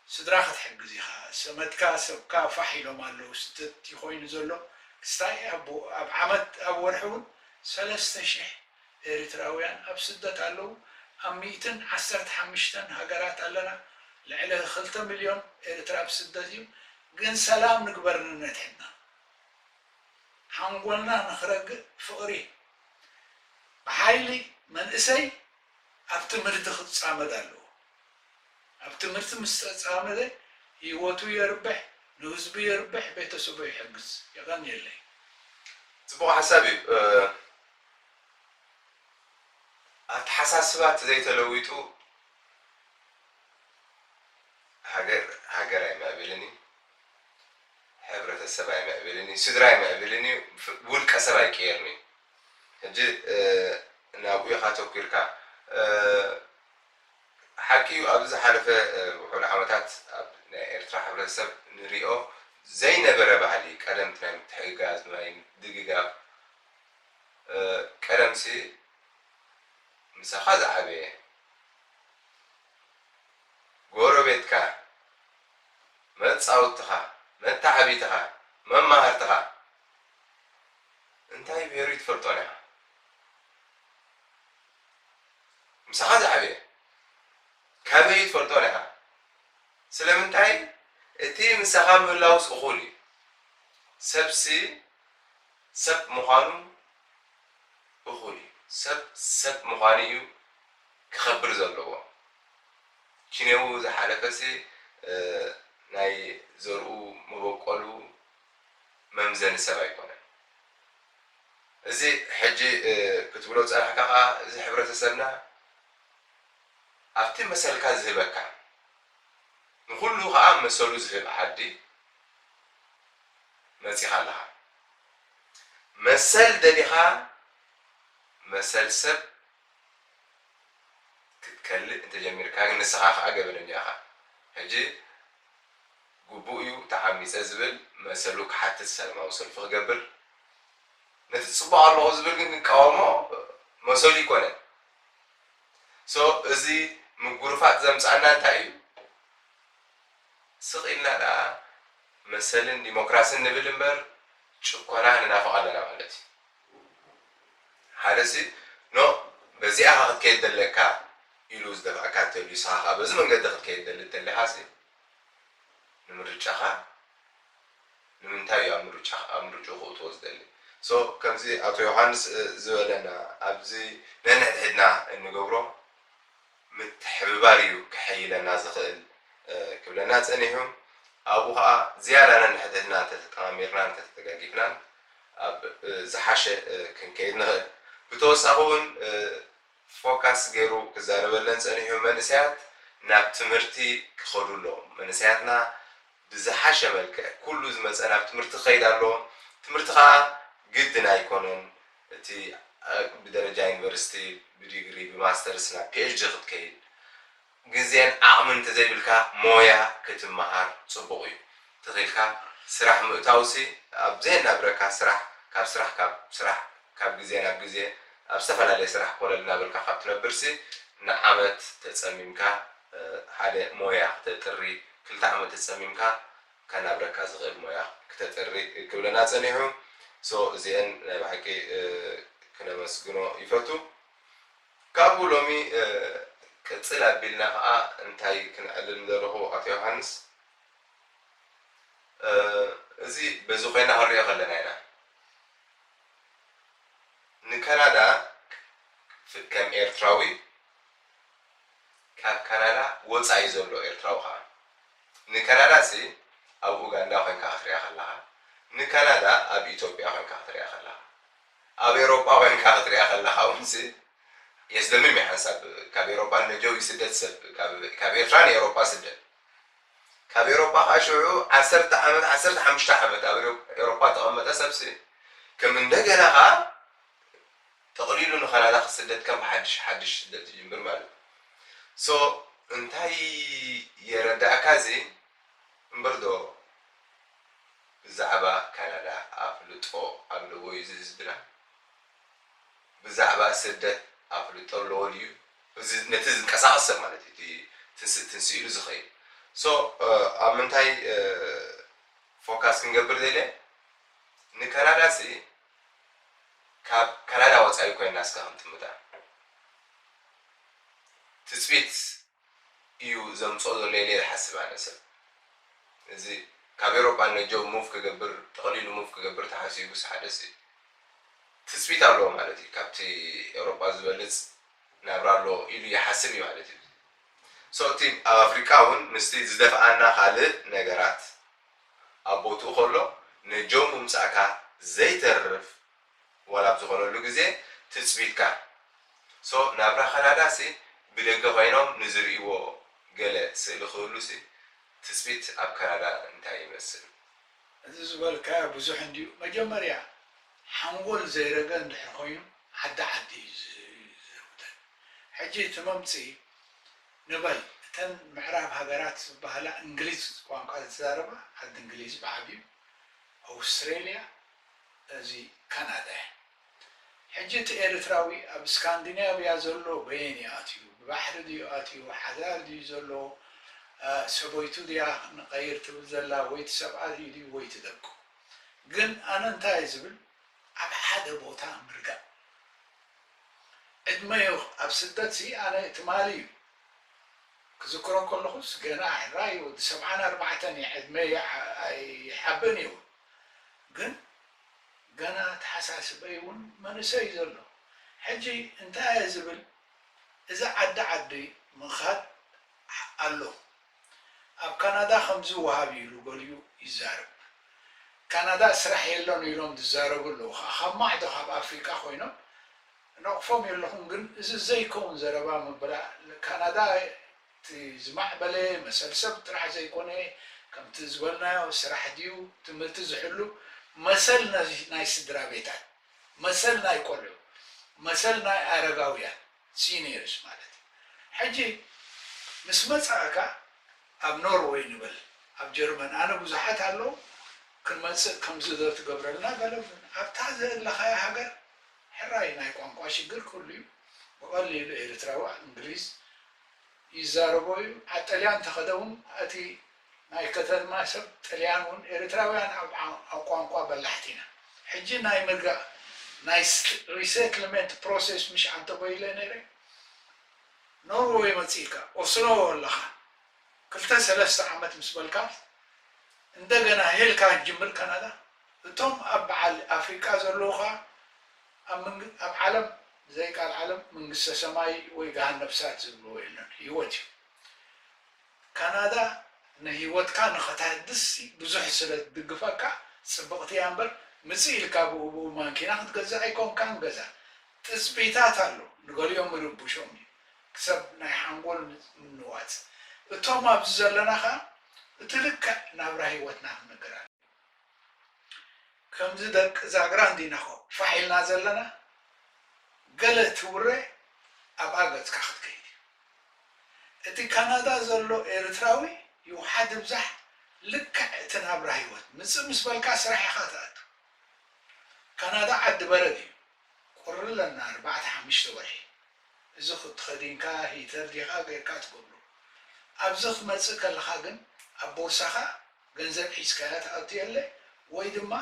ስድራ ክትሕግዝ ኢኻ። ሰመትካ ሰብካ ፋሕ ኢሎም ኣለዉ። ስደት ይኮይኑ ዘሎ ክስታይ ኣብ ዓመት ኣብ ወርሒ እውን ሰለስተ ሽሕ ኤርትራውያን ኣብ ስደት ኣለዉ። ኣብ ሚእትን ዓሰርተ ሓሙሽተን ሃገራት ኣለና። ልዕሊ ክልተ ሚልዮን ኤርትራ ኣብ ስደት እዩ። ግን ሰላም ንግበር ነንሕድሕድና። ሓንጎልና ንኽረግእ ፍቕሪ ብሓይሊ መንእሰይ ኣብ ትምህርቲ ክጻመድ ኣለዎ። ኣብ ትምህርቲ ምስ ተጻመደ ህይወቱ የርብሕ፣ ንህዝቡ የርብሕ፣ ቤተሰቡ ይሕግዝ። የቐንየለይ። ፅቡቕ ሓሳብ እዩ። ኣተሓሳስባ ተዘይተለዊጡ ሃገር ሃገር ኣይምዕብልን እዩ። ሕብረተሰብ ኣይምዕብልን እዩ። ስድራ ኣይምዕብልን እዩ። ውልቀ ሰብ ኣይቅየርን እዩ። ሕጂ ናብኡ ኢኻ ተኪርካ ሓቂ እዩ። ኣብዚ ዝሓለፈ ውሑድ ዓመታት ኣብ ናይ ኤርትራ ሕብረተሰብ ንሪኦ ዘይነበረ ባህሊ ቀደምቲ ናይ ምትሕግጋዝ ናይ ምድግጋፍ ቀደምሲ ምሳኻ ዝዓበየ ጎረቤትካ መጻውትኻ መተዓቢትኻ መማህርትኻ እንታይ ብሄሩ ይትፈልጦን ኢኻ ምሳኻ ዝዓበየ ካበይ ይትፈልጦን ኢኻ ስለምንታይ እቲ ምሳኻ ምህላውስ እኹል እዩ ሰብሲ ሰብ ምዃኑ እኹል እዩ ሰብ ሰብ ምዃኑ እዩ ክኸብር ዘለዎ ኪኔው ዝሓለፈሲ ናይ ዘርኡ መበቆሉ መምዘኒ ሰብ ኣይኮነን እዚ ሕጂ ክትብሎ ዝፀናሕካ ከዓ እዚ ሕብረተሰብና ኣብቲ መሰልካ ዝህበካ ንኩሉ ከዓ መሰሉ ዝህብ ዓዲ መፂኻ ኣለኻ መሰል ደሊኻ መሰል ሰብ ክትከልእ እንተጀሚርካ ግን ንስኻ ከዓ ገበነኛ ኢኻ ሕጂ ግቡእ እዩ ተዓሚፀ ዝብል መሰሉ ክሓትት ሰላማዊ ሰልፊ ክገብር ነቲ ፅቡቅ ኣለኹ ዝብል ግን ክቃወሞ መሰሉ ይኮነን so እዚ ምጉርፋጥ ዘምፀኣና እንታይ እዩ ስቕ ኢልና ደኣ መሰልን ዲሞክራስን ንብል እምበር ጭኮና ንናፍቕ ኣለና ማለት እዩ ሓደ ሲ ኖ በዚኣ ኢኻ ክትከይድ ዘለካ ኢሉ ዝደፍኣካ እንተልዩ ንስኻ ከዓ በዚ መንገዲ ክትከይድ ደሊ እንተሊኻ ሲ ንምርጫኻ ንምንታይ እዩ ኣብ ምርጫ ኣብ ምርጫኡ ክእትዎ ዝደሊ so ከምዚ ኣቶ ዮሃንስ ዝበለና ኣብዚ ነንሕድሕድና እንገብሮ ምትሕብባር እዩ ክሕይለና ዝኽእል ክብለና ጸኒሑ ኣብኡ ከዓ ዝያዳ ነንሕድሕድና እንተተጠማሚርናን እንተተደጋጊፍናን ኣብ ዝሓሸ ክንከይድ ንኽእል ብተወሳኺ እውን focus ገይሩ ክዛረበለን ጸኒሑ መንእሰያት ናብ ትምህርቲ ክኸዱ ኣለዎም መንእሰያትና ብዝሓሸ መልክዕ ኩሉ ዝመጸ ናብ ትምህርቲ ክኸይድ ኣለዎ ትምህርቲ ከዓ ግድን ኣይኮነን እቲ ብደረጃ ዩኒቨርሲቲ ብዲግሪ ብማስተርስ ናብ ፒኤችዲ ክትከይድ ግዜን ዓቕሚ እንተዘይብልካ ሞያ ክትመሃር ጽቡቕ እዩ ተኺልካ ስራሕ ምእታውሲ ኣብ ዘየናብረካ ስራሕ ካብ ስራሕ ካብ ስራሕ ካብ ግዜ ናብ ግዜ ኣብ ዝተፈላለየ ስራሕ ኮለል እናበልካ ካብ ትነብርሲ ንዓመት ተጸሚምካ ሓደ ሞያ ክተጥሪ ክልተ ዓመት ተጸሚምካ ከናብረካ ዝኽእል ሞያ ክተጥሪ ክብለና ጸኒሑ so እዚአን ናይ ብሓቂ ክነመስግኖ ይፈቱ ካብኡ ሎሚ ቅጽል ኣቢልና ከዓ እንታይ ክነዕልል ምደለኹ ኣቶ ዮሃንስ እዚ በዚ ኮይና ክንሪኦ ከለና ኢና ንካናዳ ከም ኤርትራዊ ካብ ካናዳ ወፃኢ ዘሎ ኤርትራዊ ከዓ ንካናዳ ሲ ኣብ ኡጋንዳ ኮይንካ ክትሪኣ ከለካ ንካናዳ ኣብ ኢትዮጵያ ኮይንካ ክትሪኣ ከለካ ኣብ ኤሮጳ ኮይንካ ክትሪኣ ከለካ እውን ሲ የስደምም እዩ ሓንሳብ። ካብ ኤሮጳ ነጀው ይስደድ ሰብ፣ ካብ ኤርትራ ንኤሮጳ ስደድ። ካብ ኤሮጳ ከዓ ሽዑ ዓሰርተ ዓመት፣ ዓሰርተ ሓሙሽተ ዓመት ኣብ ኤሮጳ ተቐመጠ ሰብሲ ከም እንደገና ከዓ ተቕሊሉ ንካናዳ ክስደድ ከም ሓድሽ ሓድሽ ስደት ይጅምር ማለት እዩ። ሶ እንታይ የረዳእካ እዚ እምበር ዶ ብዛዕባ ካናዳ ኣፍልጦ ኣለዎ እዩ እዚ ህዝብና? ብዛዕባ ስደት ኣፍልጦ ኣለዎ ድዩ? እዚ ነቲ ዝንቀሳቐስ ሰብ ማለት እዩ፣ እቲ ትንስ- ትንስኢሉ ዝኸይድ። ሶ ኣብ ምንታይ ፎካስ ክንገብር ዘለ? ንካናዳ ሲ ካብ ካናዳ ወፃኢ ኮይና እስካ ክንጥምታ ትፅቢት እዩ ዘምፅኦ ዘሎ ኢለ ዝሓስብ ኣነ ሰብ። እዚ ካብ ኤሮጳ ነጀው ሙቭ ክገብር፣ ተቐሊሉ ሙቭ ክገብር ተሓሲቡስ ሓደ ሰብ ትፅቢት ኣለዎ ማለት እዩ። ካብቲ ኤሮጳ ዝበልፅ ናብራ ኣሎ ኢሉ ይሓስብ እዩ ማለት እዩ። ሶ እቲ ኣብ ኣፍሪቃ እውን ምስቲ ዝደፍኣና ካልእ ነገራት ኣብ ቦትኡ ከሎ ነጀው ምምፃእካ ዘይተርፍ ዋላ ኣብ ዝኾነሉ ግዜ ትፅቢትካ። ሶ ናብራ ካናዳ ሲ ብደገ ኮይኖም ንዝርእይዎ ገለ ስእሊ ክህሉ ሲ ትፅቢት ኣብ ካናዳ እንታይ ይመስል? እዚ ዝበልካዮ ብዙሕ እንድዩ። መጀመርያ ሓንጎል ዘይረገ እንድሕር ኮይኑ ዓዲ ዓዲ እዩ ዝርብተን። ሕጂ እቲ መምፅኢ ንበል እተን ምዕራብ ሃገራት ዝበሃላ እንግሊዝ ቋንቋ ዝዛረባ ዓዲ እንግሊዝ ብዓብዩ፣ ኣውስትሬልያ፣ እዚ ካናዳ እያ። ሕጂ እቲ ኤርትራዊ ኣብ ስካንዲናቭያ ዘሎ በየን እዩ ኣትዩ? ብባሕሪ ድዩ ኣትዩ? ሓዳር ድዩ ዘሎ? ሰበይቱ ድያ ንቐይር ትብል ዘላ? ወይ እቲ ሰብኣይ ድዩ ወይ እቲ ደቁ? ግን ኣነ እንታይ እየ ዝብል፣ ኣብ ሓደ ቦታ ምርጋእ። ዕድመዮ ኣብ ስደት ሲ ኣነ ትማሊ እዩ ክዝክሮ ከለኹስ ገና ሕራይ ወዲ ሰብዓን ኣርባዕተን እየ፣ ዕድመ ኣይሓብእን እዩ። ግን ገና ተሓሳስበይ እውን መንእሰይ እዩ ዘሎ። ሕጂ እንታይ እየ ዝብል፣ እዚ ዓዲ ዓዲ ምኻድ ኣሎ። ኣብ ካናዳ ከምዚ ወሃብ እዩ ኢሉ ገሊኡ ይዛረብ። ካናዳ ስራሕ የሎን ኢሎም ዝዛረቡ ኣለዉ። ካብ ማዕዶ ካብ ኣፍሪቃ ኮይኖም ነቕፎም የለኹም፣ ግን እዚ ዘይከውን ዘረባ ምብላ። ካናዳ እቲ ዝማዕበለ መሰል ሰብ ጥራሕ ዘይኮነ፣ ከምቲ ዝበልናዮ ስራሕ ድዩ ትምህርቲ ዝሕሉ መሰል ናይ ስድራ ቤታት፣ መሰል ናይ ቆልዑ፣ መሰል ናይ ኣረጋውያን፣ ሲኒየርስ ማለት እዩ። ሕጂ ምስ መፃእካ ኣብ ኖርወይ ንበል፣ ኣብ ጀርመን፣ ኣነ ብዙሓት ኣለዉ ክንመፅእ ከምዚ ዶ ትገብረልና ገለ እውን። ኣብታ ዘለኻያ ሃገር ሕራይ ናይ ቋንቋ ሽግር ክህሉ እዩ። ብቐሊሉ ኤርትራዊ እንግሊዝ ይዛረቦ እዩ። ዓጠልያን ተኸደ እውን እቲ ናይ ከተማ ሰብ ጥልያን እውን ኤርትራውያን ኣብ ዓ- ኣብ ቋንቋ በላሕቲ ኢና። ሕጂ ናይ ምርጋእ ናይ ሪሴትልመንት ፕሮሴስ ምሽ ኣንተቦ ኢለ ነይረ። ኖርወይ መፂእካ ኦስሎ ኣለኻ ክልተ ሰለስተ ዓመት ምስ በልካ እንደገና ሄልካ ጅምር ካናዳ። እቶም ኣብ በዓል ኣፍሪቃ ዘለዉ ኸዓ ኣብ ዓለም ብዘይ ቃል ዓለም መንግስተ ሰማይ ወይ ገሃነብ እሳት ዝብልዎ የለን፣ ህይወት እዩ። ካናዳ ንህይወትካ ንኸተህድስ ብዙሕ ስለ ትድግፈካ ፅብቕቲ እያ እምበር ምፅእ ኢልካ ብኡ ብኡ ማንኪና ክትገዝእ ኣይኮንካን ገዛ። ትፅቢታት ኣሎ፣ ንገሊኦም ምርቡሾም እዩ ክሰብ ናይ ሓንጎል ምንዋፅ። እቶም ኣብዚ ዘለና ኸዓ እቲ ልክዕ ናብራ ህይወትና ክንነግር ኣለና። ከምዚ ደቂ ዛግራ እንዲና ኸ ፋሕ ኢልና ዘለና፣ ገለ ትውረ ኣብኣ ገፅካ ክትከይድ እዩ። እቲ ካናዳ ዘሎ ኤርትራዊ ይውሓድ ይብዛሕ ልክዕ እቲ ናብራ ህይወት ምፅእ ምስ በልካ ስራሕ ኢኻ ትኣቱ። ካናዳ ዓዲ በረድ እዩ። ቁሪ ኣለና ኣርባዕተ ሓሙሽተ ወርሒ። እዚ ተኸዲንካ ሂተር ዲኻ ጌርካ ትገብሮ። ኣብዚ ክትመፅእ ከለኻ ግን ኣብ ቦርሳኻ ገንዘብ ሒዝካያ ትኣቱ የለ ወይ ድማ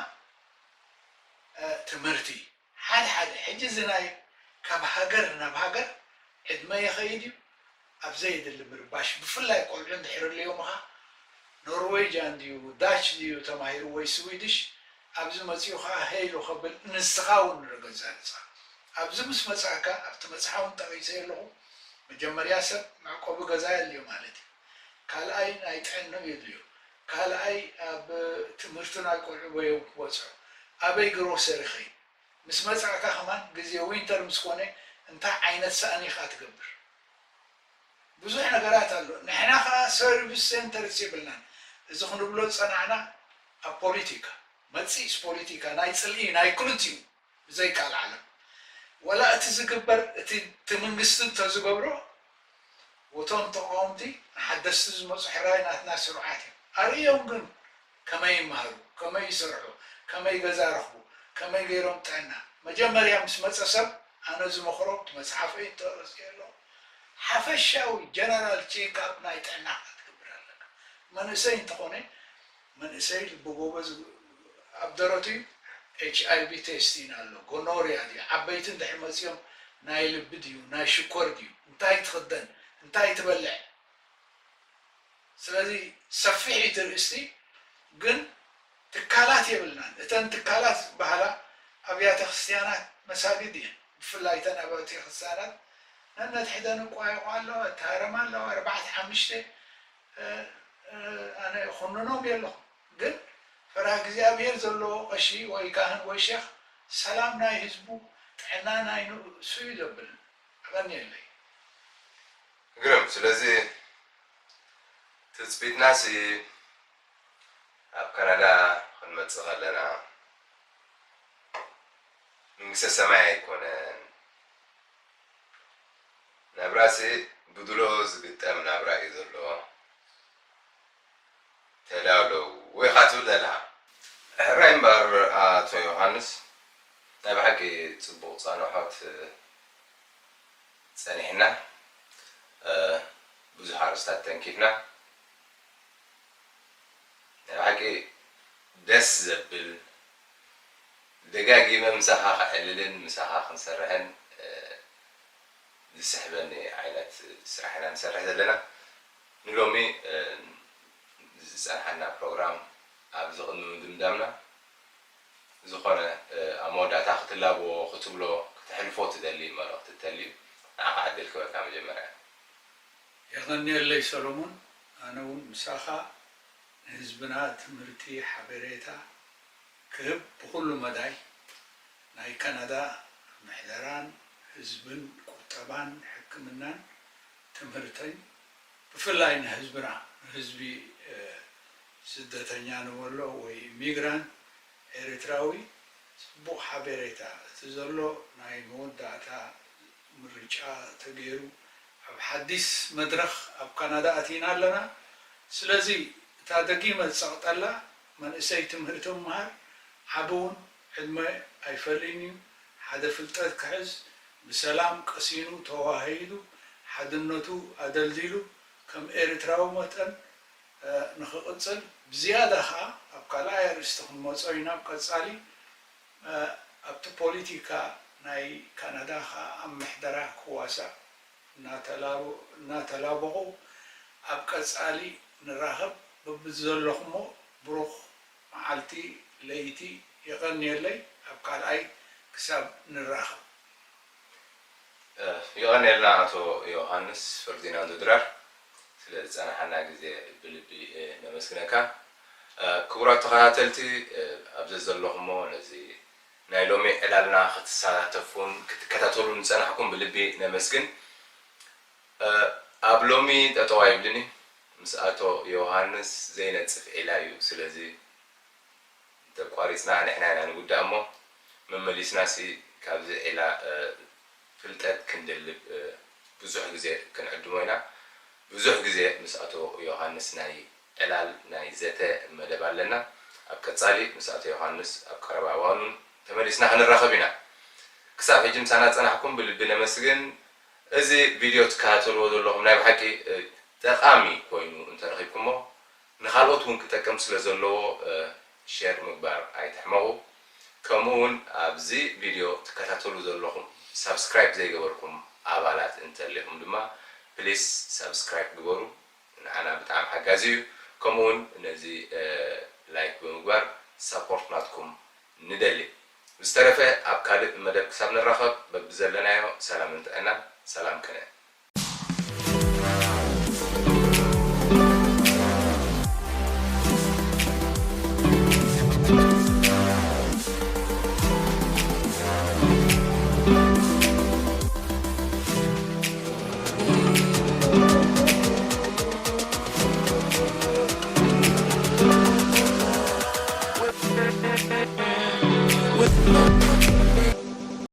ትምህርቲ ሓደ ሓደ ሕጂ እዚ ናይ ካብ ሃገር ናብ ሃገር ዕድመ ይኸይድ እዩ ኣብ ዘየድሊ ምርባሽ ብፍላይ ቆልዑ እንድሕር ኣለዮም ኻ ኖርዌጃን ድዩ ዳች ድዩ ተማሂሩ ወይ ስዊድሽ ኣብዚ መፂኡ ኸዓ ሄይ ኢሉ ከብል ንስኻ እውን ንረገዛርፃ ኣብዚ ምስ መፃእካ ኣብቲ መፅሓፍ እውን ጠቒሰ ኣለኹ መጀመርያ ሰብ መዕቆቢ ገዛ የድልዮ ማለት እዩ ካልኣይ ናይ ጥዕንኡ የድልዮ ካልኣይ ኣብ ትምህርቱ ናይ ቆልዑ በዮም ክበፅሑ ኣበይ ግሮሰሪ ኸይድ ምስ መፃእካ ከማን ግዜ ዊንተር ምስ ኮነ እንታይ ዓይነት ሳእኒ ኢኻ ትገብር? ብዙሕ ነገራት ኣሎ። ንሕና ኸዓ ሰርቪስ ሴንተርስ የብልናን። እዚ ክንብሎ ዝጸናዕና ኣብ ፖሊቲካ፣ መጺእስ ፖሊቲካ ናይ ጽልኢ ናይ ክልቲኡ ብዘይካል ዓለም። ወላ እቲ ዝግበር እቲ እቲ መንግስቲ እንተዝገብሮ፣ እቶም ተቃወምቲ ንሓደስቲ ዝመጹ ሕራይ ናትና ስሩዓት እዮም። ኣርእዮም ግን ከመይ ይመሃሩ፣ ከመይ ይሰርሑ፣ ከመይ ገዛ ረኽቡ፣ ከመይ ገይሮም ጥዕና። መጀመርያ ምስ መጸ ሰብ ኣነ ዝመኽሮ እቲ መጽሓፈይ እንተረስየ ኣለኹ ሓፈሻዊ ጀነራል ቼክ ኣፕ ናይ ጥዕና ክትገብር ኣለካ። መንእሰይ እንተኾነ መንእሰይ ልቢ ጎበዝ ኣብ ደረቱ እዩ። ኤች ኣይ ቪ ቴስት ኢና ኣሎ፣ ጎኖርያ ድዩ፣ ዓበይቲ እንድሕር መፂኦም ናይ ልቢ ድዩ ናይ ሽኮር ድዩ፣ እንታይ ትኽደን፣ እንታይ ትበልዕ። ስለዚ ሰፊሕ እዩ እቲ ርእስቲ፣ ግን ትካላት የብልናን። እተን ትካላት ዝበሃላ ኣብያተ ክርስቲያናት መሳግድ እየን። ብፍላይ እተን ኣብያተ ክርስቲያናት ነነትሕደን እቋየቋ ኣለዋ፣ እተሃረማ ኣለዋ፣ ኣርባዕተ ሓሙሽተ ኣነ እኹንኖም የለኹም። ግን ፈሪሃ እግዚኣብሔር ዘለዎ ቀሺ ወይ ካህን ወይ ሼኽ ሰላም ናይ ህዝቡ ጥዕና ናይ ንእሱ እዩ ዘብል። ኣቐንየለይ። ግርም። ስለዚ ትጽቢትናሲ ኣብ ካናዳ ክንመጽእ ከለና መንግስተ ሰማይ ኣይኮነን። ናብራሲ ብድሎ ዝግጠም ናብራ እዩ ዘሎ። ተዳለው ኢኻ ትብል ዘለኻ። ሕራይ እምበር ኣቶ ዮሃንስ፣ ናይ ብሓቂ ጽቡቕ ጻንሖት ጸኒሕና፣ ብዙሕ ኣርእስታት ተንኪፍና። ናይ ብሓቂ ደስ ዘብል፣ ደጋጊመ ምሳኻ ክዕልልን ምሳኻ ክንሰርሕን ዝስሕበኒ ዓይነት ስራሕ ኢና ንሰርሕ ዘለና። ንሎሚ ዝጸንሓና ፕሮግራም ኣብዚ ቅድሚ ምድምዳምና ዝኾነ ኣብ መወዳእታ ክትላብዎ ክትብሎ ክተሕልፎ ትደሊ መልእኽቲ እንተልዩ ንዓኻ ዕድል ክበካ መጀመርያ። የቐንየለይ ሰሎሞን፣ ኣነ እውን ምሳኻ ንህዝብና ትምህርቲ ሓበሬታ ክህብ ብኹሉ መዳይ ናይ ካናዳ ምሕደራን ህዝብን ቁጠባን ሕክምናን ትምህርትን ብፍላይ ንህዝብና ንህዝቢ ስደተኛ ንበሎ ወይ ኢሚግራንት ኤርትራዊ ጽቡቕ ሓቤሬታ እቲ ዘሎ ናይ መወዳእታ ምርጫ ተገይሩ ኣብ ሓዲስ መድረኽ ኣብ ካናዳ ኣቲና ኣለና። ስለዚ እታ ደጊመ ዝጸቕጠላ መንእሰይ ትምህርቲ ምምሃር ዓቢ እውን ዕድመ ኣይፈልይን እዩ። ሓደ ፍልጠት ክሕዝ ብሰላም ቀሲኑ ተዋሃሂዱ ሓድነቱ ኣደልዲሉ ከም ኤርትራዊ መጠን ንኽቕጽል ብዝያዳ ኸኣ ኣብ ካልኣይ ኣርእስቲ ክንመጾ ኢና ኣብ ቀጻሊ ኣብቲ ፖሊቲካ ናይ ካናዳ ኸኣ ኣብ ምሕደራ ክዋሳእ እናተላበቑ ኣብ ቀጻሊ ንራኸብ በብዘለኹሞ ብሩኽ መዓልቲ ለይቲ የቐንየለይ ኣብ ካልኣይ ክሳብ ንራኸብ። የቐንየልና ኣቶ ዮሃንስ ፈርዲናንዶ ድራር ስለ ዝጸናሓና ግዜ ብልቢ ነመስግነካ። ክቡራት ተኸታተልቲ ኣብ ዘዘለኹሞ ነዚ ናይ ሎሚ ዕላልና ክትሳተፉን ክትከታተሉን ዝጸናሕኩም ብልቢ ነመስግን። ኣብ ሎሚ ጠጠው ኣይብልን እዩ ምስ ኣቶ ዮሃንስ ዘይነጽፍ ዒላ እዩ። ስለዚ እንተቋሪጽና ንሕና ኢና ንጉዳእ እሞ መመሊስናሲ ካብዚ ዒላ ፍልጠት ክንድልብ ብዙሕ ግዜ ክንዕድሞ ኢና። ብዙሕ ግዜ ምስ ኣቶ ዮሃንስ ናይ ዕላል ናይ ዘተ መደብ ኣለና። ኣብ ቀጻሊ ምስ ኣቶ ዮሃንስ ኣብ ቀረባ እዋን እውን ተመሊስና ክንራኸብ ኢና። ክሳብ ሕጂ ምሳና ዝጸናሕኩም ብልቢ ነመስግን። እዚ ቪድዮ ትከታተልዎ ዘለኹም ናይ ብሓቂ ጠቓሚ ኮይኑ እንተረኺብኩሞ ንኻልኦት እውን ክጠቅም ስለ ዘለዎ ሸር ምግባር ኣይትሕመቑ። ከምኡ እውን ኣብዚ ቪድዮ ትከታተሉ ዘለኹም ሳብስክራይብ ዘይገበርኩም ኣባላት እንተሊኹም ድማ ፕሊስ ሳብስክራይብ ግበሩ። ንዓና ብጣዕሚ ሓጋዚ እዩ። ከምኡ እውን ነዚ ላይክ ብምግባር ሳፖርት ናትኩም ንደሊ። ብዝተረፈ ኣብ ካልእ መደብ ክሳብ ንራኸብ በብዘለናዮ ሰላምን ጥዕናን ሰላም ቅነ።